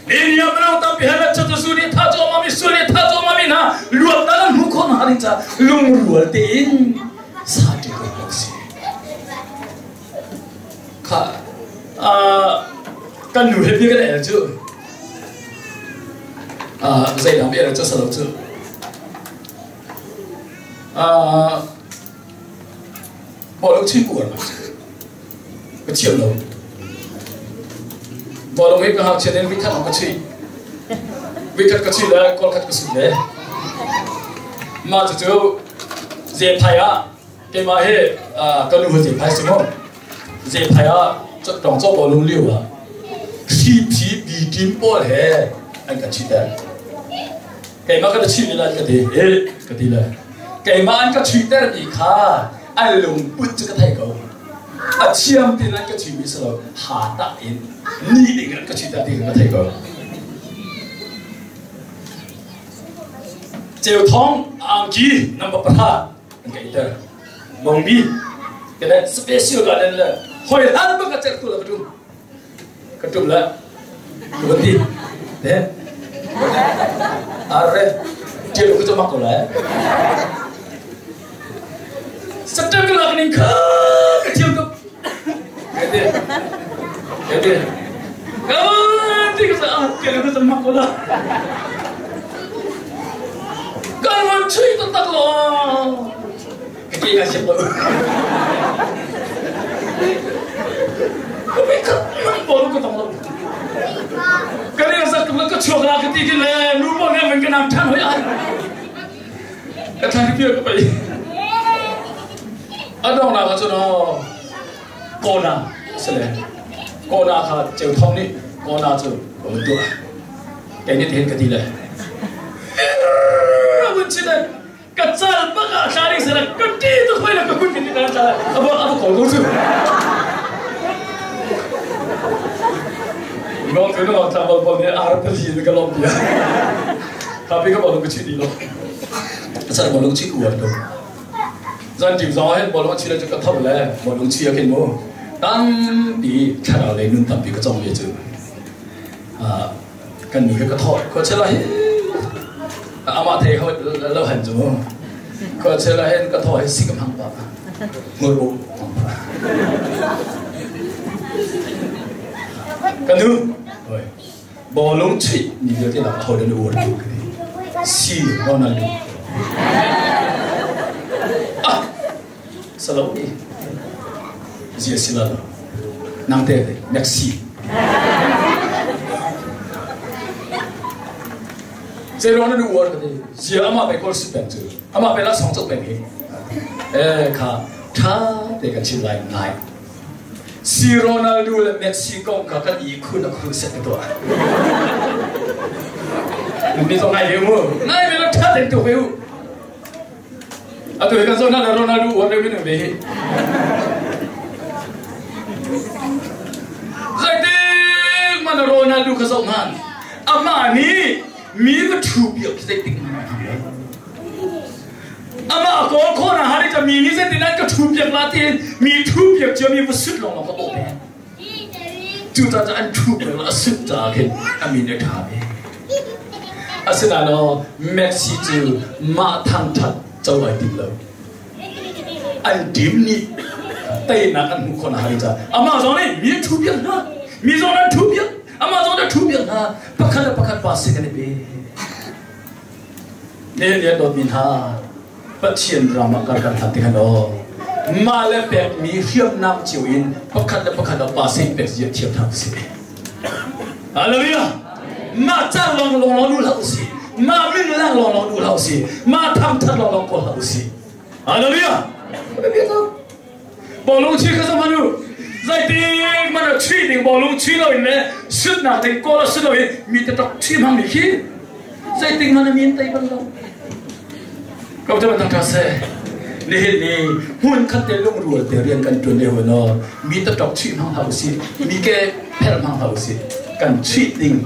A: India mino tampi he le chatu nih tha cuahmah mi sul nih tha cuahmah mi hna luatnak an hmuh khawh hna ding caah lungrual tein sati ko hna usih. Kha kan nu he bia kan el cu zeidang bia el cu salo cu Bawlung chuih uar ka thiam lo. Bawlung hi ka ngakchia in vikhat ka chuih. Vikhat ka chuih le kol khat ka sut le. Mah cucu zephai ah keimah hi ka nu zephai si maw? Zephai ah tawng caw bawlung lio ah hri phi bi tim pawl he an kan chuihter. Keimah ka chuih ni lai ka ti. Eh ka ti le. Keimah an ka chuihtermi kha an lungput cu ka thei ko. A thiam tin an ka chuihmi si lo, ha tak in ni ding an ka chuihter ti ka thei ko. Ceu thong angki number pahra an ka iter. Mongmi kene special garden le hoi hlan bang ka certu la ka tum. Ka tum la. Ka van ti. Te. Arre. Tial ku mak ko lai. September ka lak ning kha ka thiam tuk. Kete. Kete. Ka ti ka sa ah tial ku mak ko la. Ka. An van chui taktak lo. Ka ke ka siap lo. Ka mi khat man bol ka tong lo. Ka ria zat ka ka chuak la ka ti ki le nu bo ne man ka nam than hoi ai. Ka thang pia ka pai. Adong na ka chu no kona sele kona kha cheu thong ni kona chu ka mun tu. Kai ni ten ka ti le. Mun chi le ka cal bak ah thla ding sala ka ti tu khoi la ka kun kin ka thla abo abo ko ko chu ngong tu no thla bol bol ne ar pa li ka lom pia ka pi ka bol ko chi di lo sa bol chi ku to zan tim zo hen bol chi le chu ka thau le bol chi a khin mo tam pi thla le nun tam pi ka chong le chu kan nu he ka thawt khua chela hi amah thei ho lo han cu khua chela hen ka thaw hi sik hmang pa ngur bu ka nu oi bawlung chuih ni vialte lak ho den uar tu si Ronaldo ah salo ni zia sila lo nang te Messi Zeiruang na uar ka ti zia amah pe kawl sit peng cu amah pe la song cok peng hi eh kha tha te kan chim lai ngai si Ronaldo le Messi kong kha kan i khun a khun set ka tuah mi zong ngai ve mu ngai ve lo tha ten tu ve u Atu hi kan zoh hna Ronaldo uar deuh in ve hi. Zeitik man Ronaldo ka zoh hman. Amah nih mi va thu piak khi zeitik man Amah kawl khawh na hari ta mi nih zeitin an ka thu piak la tiin mi thu piak cia mi va sut lawng lawng ka bawh peng. Cucaah an thu peng a sut caah khin a min a ṭha ve. Asinain aw Messi cu mah thangṭhat co ai tim lo. An team nih teinak an hmuh khawh nakhnga ding caah amah zong nih mi an thu piak hna. Mi zong an thu piak. Amah zong an thu piak hna. Pakhat le pakhat pa sin an i pe. Ne ne dawtmi hna Pathian ram ah kar kan hlat ti khan aw mah le pekmi hriamnam cio in pakhat le pakhat ah pa sein pek zia thiam hna si. Hallelujah! Mah ca lawng lawng lawng nu hlah usih. Mah min lang lawng lawng nu hlah usih. Mah thangthat lawng lawng kawl hlah usih. Hallelujah! Bawlung chi kha zoh u. Zeitik man a chi ding bawlung chi lo in le sutnak ding kawl a si lo in mi te tok chi hmang mi khi zeitik man a min tei bal lo. Ko te man ta se. Nihin ni hmun khat te lungrual te rian kan tuan le no mi te tok chi hmang hau si mi ke pher hmang hau si kan chi ding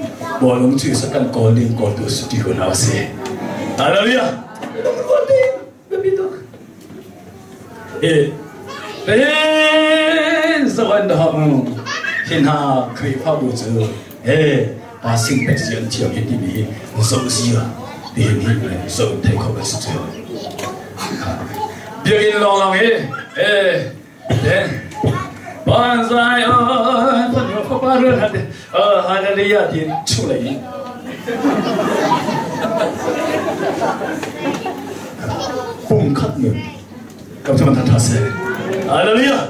A: bawlung chi sa kan kawl ding kawl tu si ti hun hau si. Hallelujah. Lungrual ding biapi tuk. Hin zoh an hong hin hna Khrihfabu cu he pa sing pek si an thiam hi timi hi zoh zia ti hin hi zoh thei kho kan si cu. Biakinn lawng lawng hi eh Banzai Hallelujah ti chung lei pum khat nun kam cu man tha se Hallelujah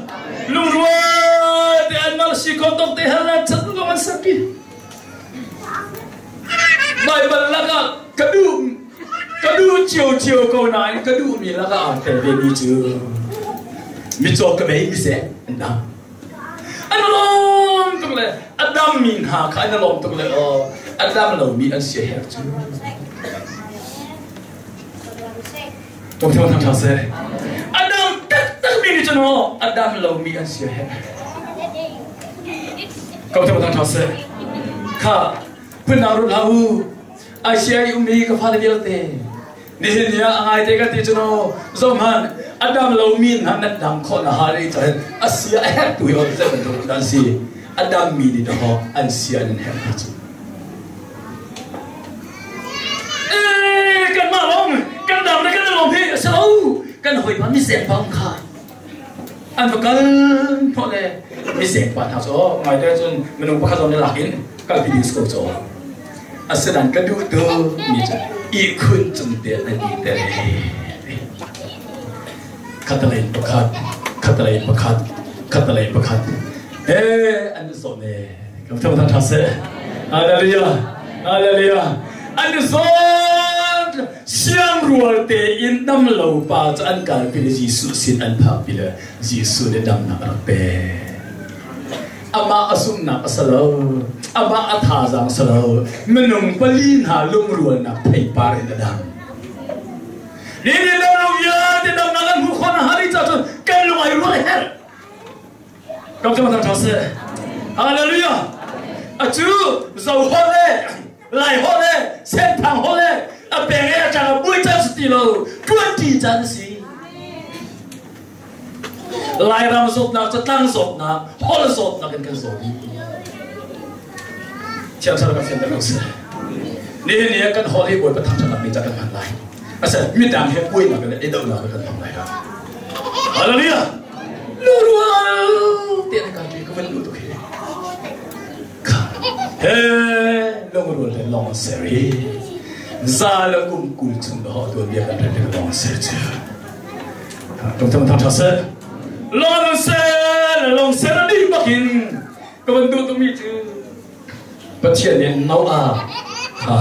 A: lungrual te an mal si ko tok te hal la chat lo an sapi Bible laka ka duh ka duh cio cio ko nain ka duh mi laka aa tel ve mi cu mitcaw ka bei mi seh an dam an lawm tuk le a dam mi hna kha an lawm tuk le aw a dam lo mi an sia herh cu Tong thang thang seh a dam taktak mi nih cun aw a dam lo mi an sia herh Ko thang thang seh kha phun rut hlah u ICI ummi ka fale vialte nihin ni ah a ngai te ka ti cu no zohhmanh a dam lomi hna nan dam khawh na hal i cun a sia a herh tu hi zei bantuk dan si a dam mi nih dahawk an sia nan herh hna cu kan mah lawng kan dam le kan lawm hi a si lo kan hawi pa misek pa kha an va kal hnawh le misek pa hna cu ngai te cun minung pakhat zong nih lak in kalpi ding si ko cu asinain ka duh tu mi cu. Ihkhun cung te an i tel. Khatalei pakhat, khatalei pakhat, khatalei pakhat. He an zawn e. Kam thang thang tha seh. Hallelujah. Hallelujah. An zawn siang rual te in dam lo pa cu an kalpi le Jesuh sin an phakpi le Jesuh nih damnak a rak pek. Amah a zumhnak a si lo. Amah a thazaang a si lo. Minung pali hna lungrualnak theipar in a dam. Ni ni lo lo vialte damnak an hmuh khawh nakhnga ding caah cun kan lung ai rual a herh. Kam cang thang seh. Hallelujah. Acu zo hol le lai hol le senthang hol le a peng e a chang a bui chan si ti lo tuanti chan si. Lairam zawtnak cu tlang zawtnak hol zawtnak in kan zaw dih. Thiang Thlarau kan fianter ko seh. Nihin ni ah kan hol hi Bawipa thangṭhatnak ni ca kan hman lai. Ase midang he buainak le i dohnak kan hmang lai lo. Hallelujah! Lurual te na ka ka van lu tuk hi. He lungrual le long ser hi za le kum kul chung da ho tuan bia kan rel le long ser chu. Tung thang thang tha seh. Long ser long ser ni bakin ka van duh tukmi cu Pathian nih Noah kha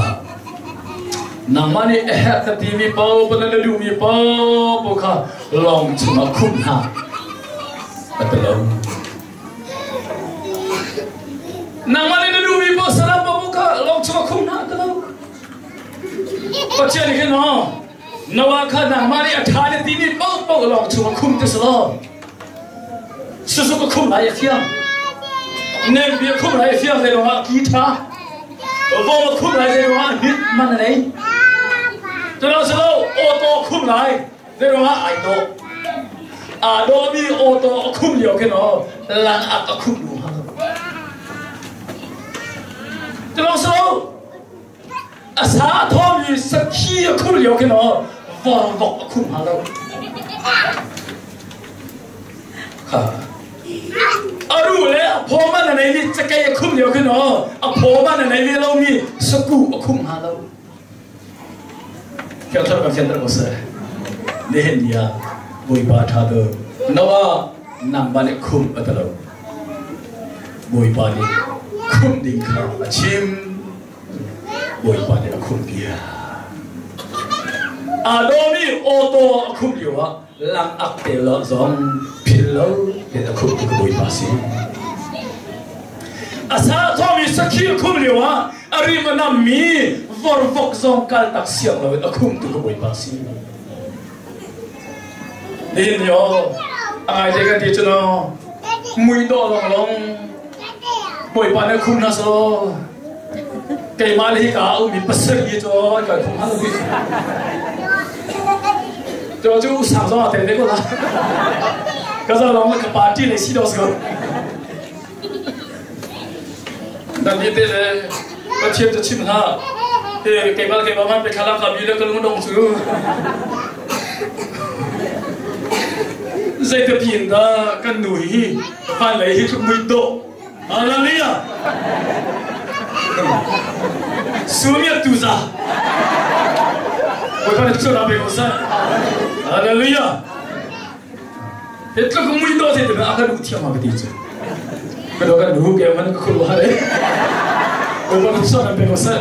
A: nangmah nih a herh ka timi paoh na duhmi paoh kha lawng chungah khumh hna a ti lo. Nangmah nih na duhmi paoh saram paoh kha lawng chungah khumh hna a ti lo. Pathian nih khin Noah kha nangmah nih a ṭha na timi paoh paoh lawng chungah khum ti si law susu ka khum lai a fiang nem bia khum lai a fiang zei ruangah ki ṭha vom a khum lai zei ruangah hit man a nei culo si lo auto khum lai zei ruangah ai dawh aa dawhmi auto a khum lio khin aw lang ak a khum lu hnga culo si lo A sa a thawmi sakhi a khur lio khin aw vorvok a khum hnga lo. A ru le a phaw man a neimi cakei a khum lio khin aw a phaw man a nei ve lomi saku a khum hnga lo. Fiang thar kan fianter ko seh. Nihin ni ah Bawipa ṭha tu Noah nangmah nih khum a ti lo. Bawipa nih khumh ding kha a chim. Bawipa nih a khumh piak. Aa dawmi auto a khumh lio ah lang ak te lo zong philh lo te a khumh tu ka Bawipa si. A sa thawmi sakhi a khumh lio ah a rim a nammi vorvok zong kal tak siang lo in a khumh tu ka Bawipa si. Nihin ni aw a ngai te kan ti cu no mui dawh long long Bawipa nih khum hna selaw keimah le hika ah ummi pasal hi cu kan khum hna lo bik cu cu sang zong ah tel ve ko la ka za long ka party le si dos ko nan ni te le Pathian cu chim hlah he keimah keimah man pe thlalak ka bi le ka lung dong cu zeite pin dah kan nu hi van lei hi tluk mui dawh hallelujah Sumiat tu za Bawipa nih cu pe ko seh hallelujah Hi tluk mui dawh te te a kan u thiam ma ka ti cu ka do kan hu ke man ka khulu ha le Bawipa nih cu pe ko seh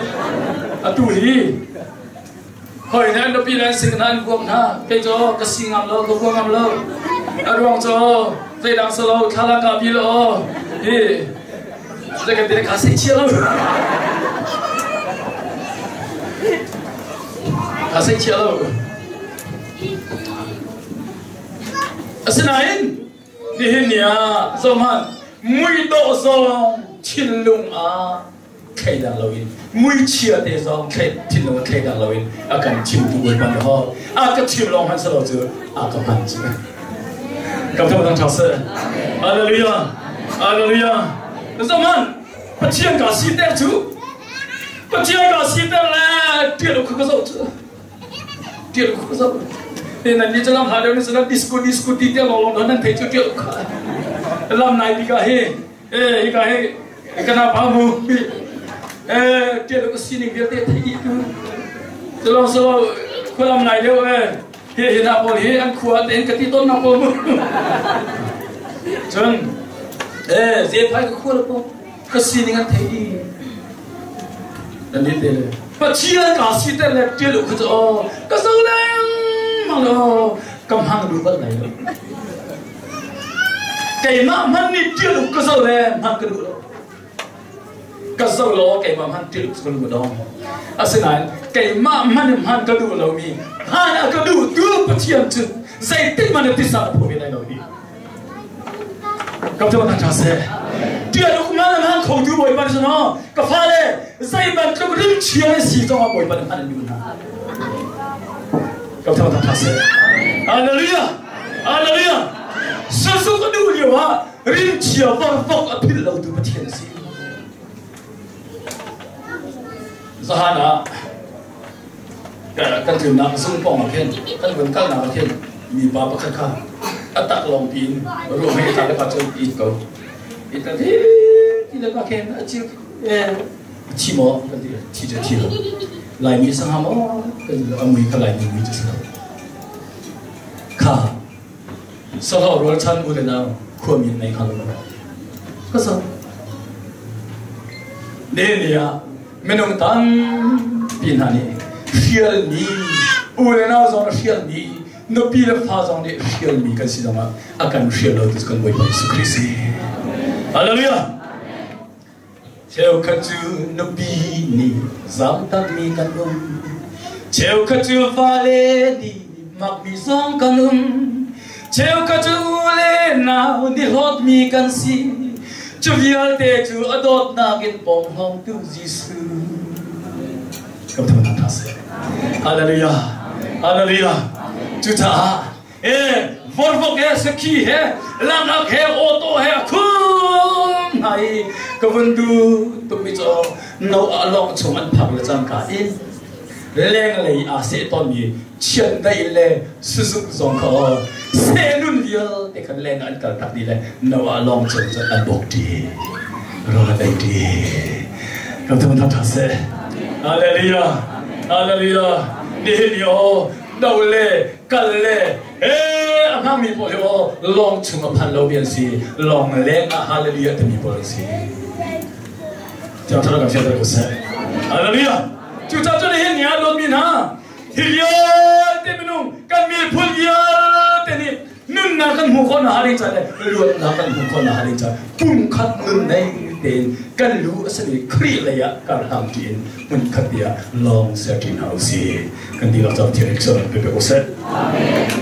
A: atu hi Hoi nan nupi nan sing nan buak hna kei cu ka si ngam lo ka bua ngam lo a ruang cu zeidang si lo thla ka bi lo hi zei kan ti ka sei chia lo ka sei chia lo asinain nihin ni ah zohhmanh muidawh zong thinlung ah thleidang loin muichia te zong thinlung ah thleidang loin a kan chimtu Bawipa nih ho a ka chim lawng hmanh selo cu a ka hman cu kam thang thang thang seh hallelujah hallelujah zohhmanh Pathian ka si ter cu Pathian ka si ter le tial ka zoh cu tial ka zoh te nan ni chalam ha deuh ni sanan disco disco ti te lawng lawng nan thei cu tial kha lam nai bika hi e hika hi kana pa mu e tial ka sining vialte thei tu. Tulong solo khualam nai deuh e. Hi hi na pawl hi an khua tein ka ti ton na pawl mu. Cun e zephai ka khua po ka sining an thei di. Nan ni te le. Pathian ka si te le tial u khu o ka zo leng mang lo kam hang du bal lai lo. Keimah man ni tial u ka zo le hman ka duh lo. Ka zo law keimah hman ti ka lu dong. Asinain keimah hman in hman ka duh lomi hman a ka duh tu Pathian cu zeitin man tisa a phu ve lai lo hi. Ka tu ta se. Tial uk man hman kho tu Bawipa ni no ka fale zei bantuk rim chia le si zong ah Bawipa hman an duh hna. Ka tu ta se. Hallelujah. Hallelujah. Susu ka duh lio ah rimchia vorvok a philh lotu Pathian a si. Zahan ah kan tlunnak zung pawng ah khin kan vun kalnak ah khin mipa pakhat kha a tak lawng piin ruah hei tla le pa cun it ko it ka ti ti le pa khin a chil thi maw kan ti thi cu thi lo Laimi sangha maw kan ti a mui kha Laimi mui cu si lo kha Sahlawh rualchan u le nau khuami nei kha lo. Ka so. Ne ni ah minung tampi hna nih hrialmi u le nau zong hrialmi nupi le fa zong nih hrialmi kan si zongah a kan hrial lo tu kan Bawipa Jesuh Khrih si. Hallelujah. Cheukhat cu nupi nih zamtakmi kan um. Cheukhat cu fale nih makmi zong kan um. Cheukhat cu u le nau nih hlawtmi kan si. Cu vialte cu a dawtnak in pawmhlawmtu Jesuh. Ka thawng hna seh. Hallelujah. Hallelujah. Cucaah e vorvok he sakhi he langak he auto he a khum hna i ka vun du tukmi cu no a lawng chung an phak le cangka in lenglei aa seh tawnmi chiandeih le suzuk zong kha sehnun vialte khan leng an kal tak dih le no a lawng chung cun an bawk ṭi rawl an ei ṭi kan thawng tha seh. Hallelujah, hallelujah. Nihin ni aw do le kal le he a hmangmi pawl hi aw lawng chung a phan lomi an si, lawng leng ah hallelujah timi pawl an si. Tiang thar kan fianter ko seh. Hallelujah. Cucaah cun nihin ni ah dawtmi hna, hi vialte minung kan miphun vialte nih nunnak kan hmuh khawh nakhnga ding ca le luatnak kan hmuh khawh nakhnga ding ca pumkhat nun nei tein kan lu a simi Khrih lei ah kar hlang ṭi in hmunkhat te ah lawng ser ṭi hna usih. Kan dihlak cang Pathian nih pe pe ko seh. Amen.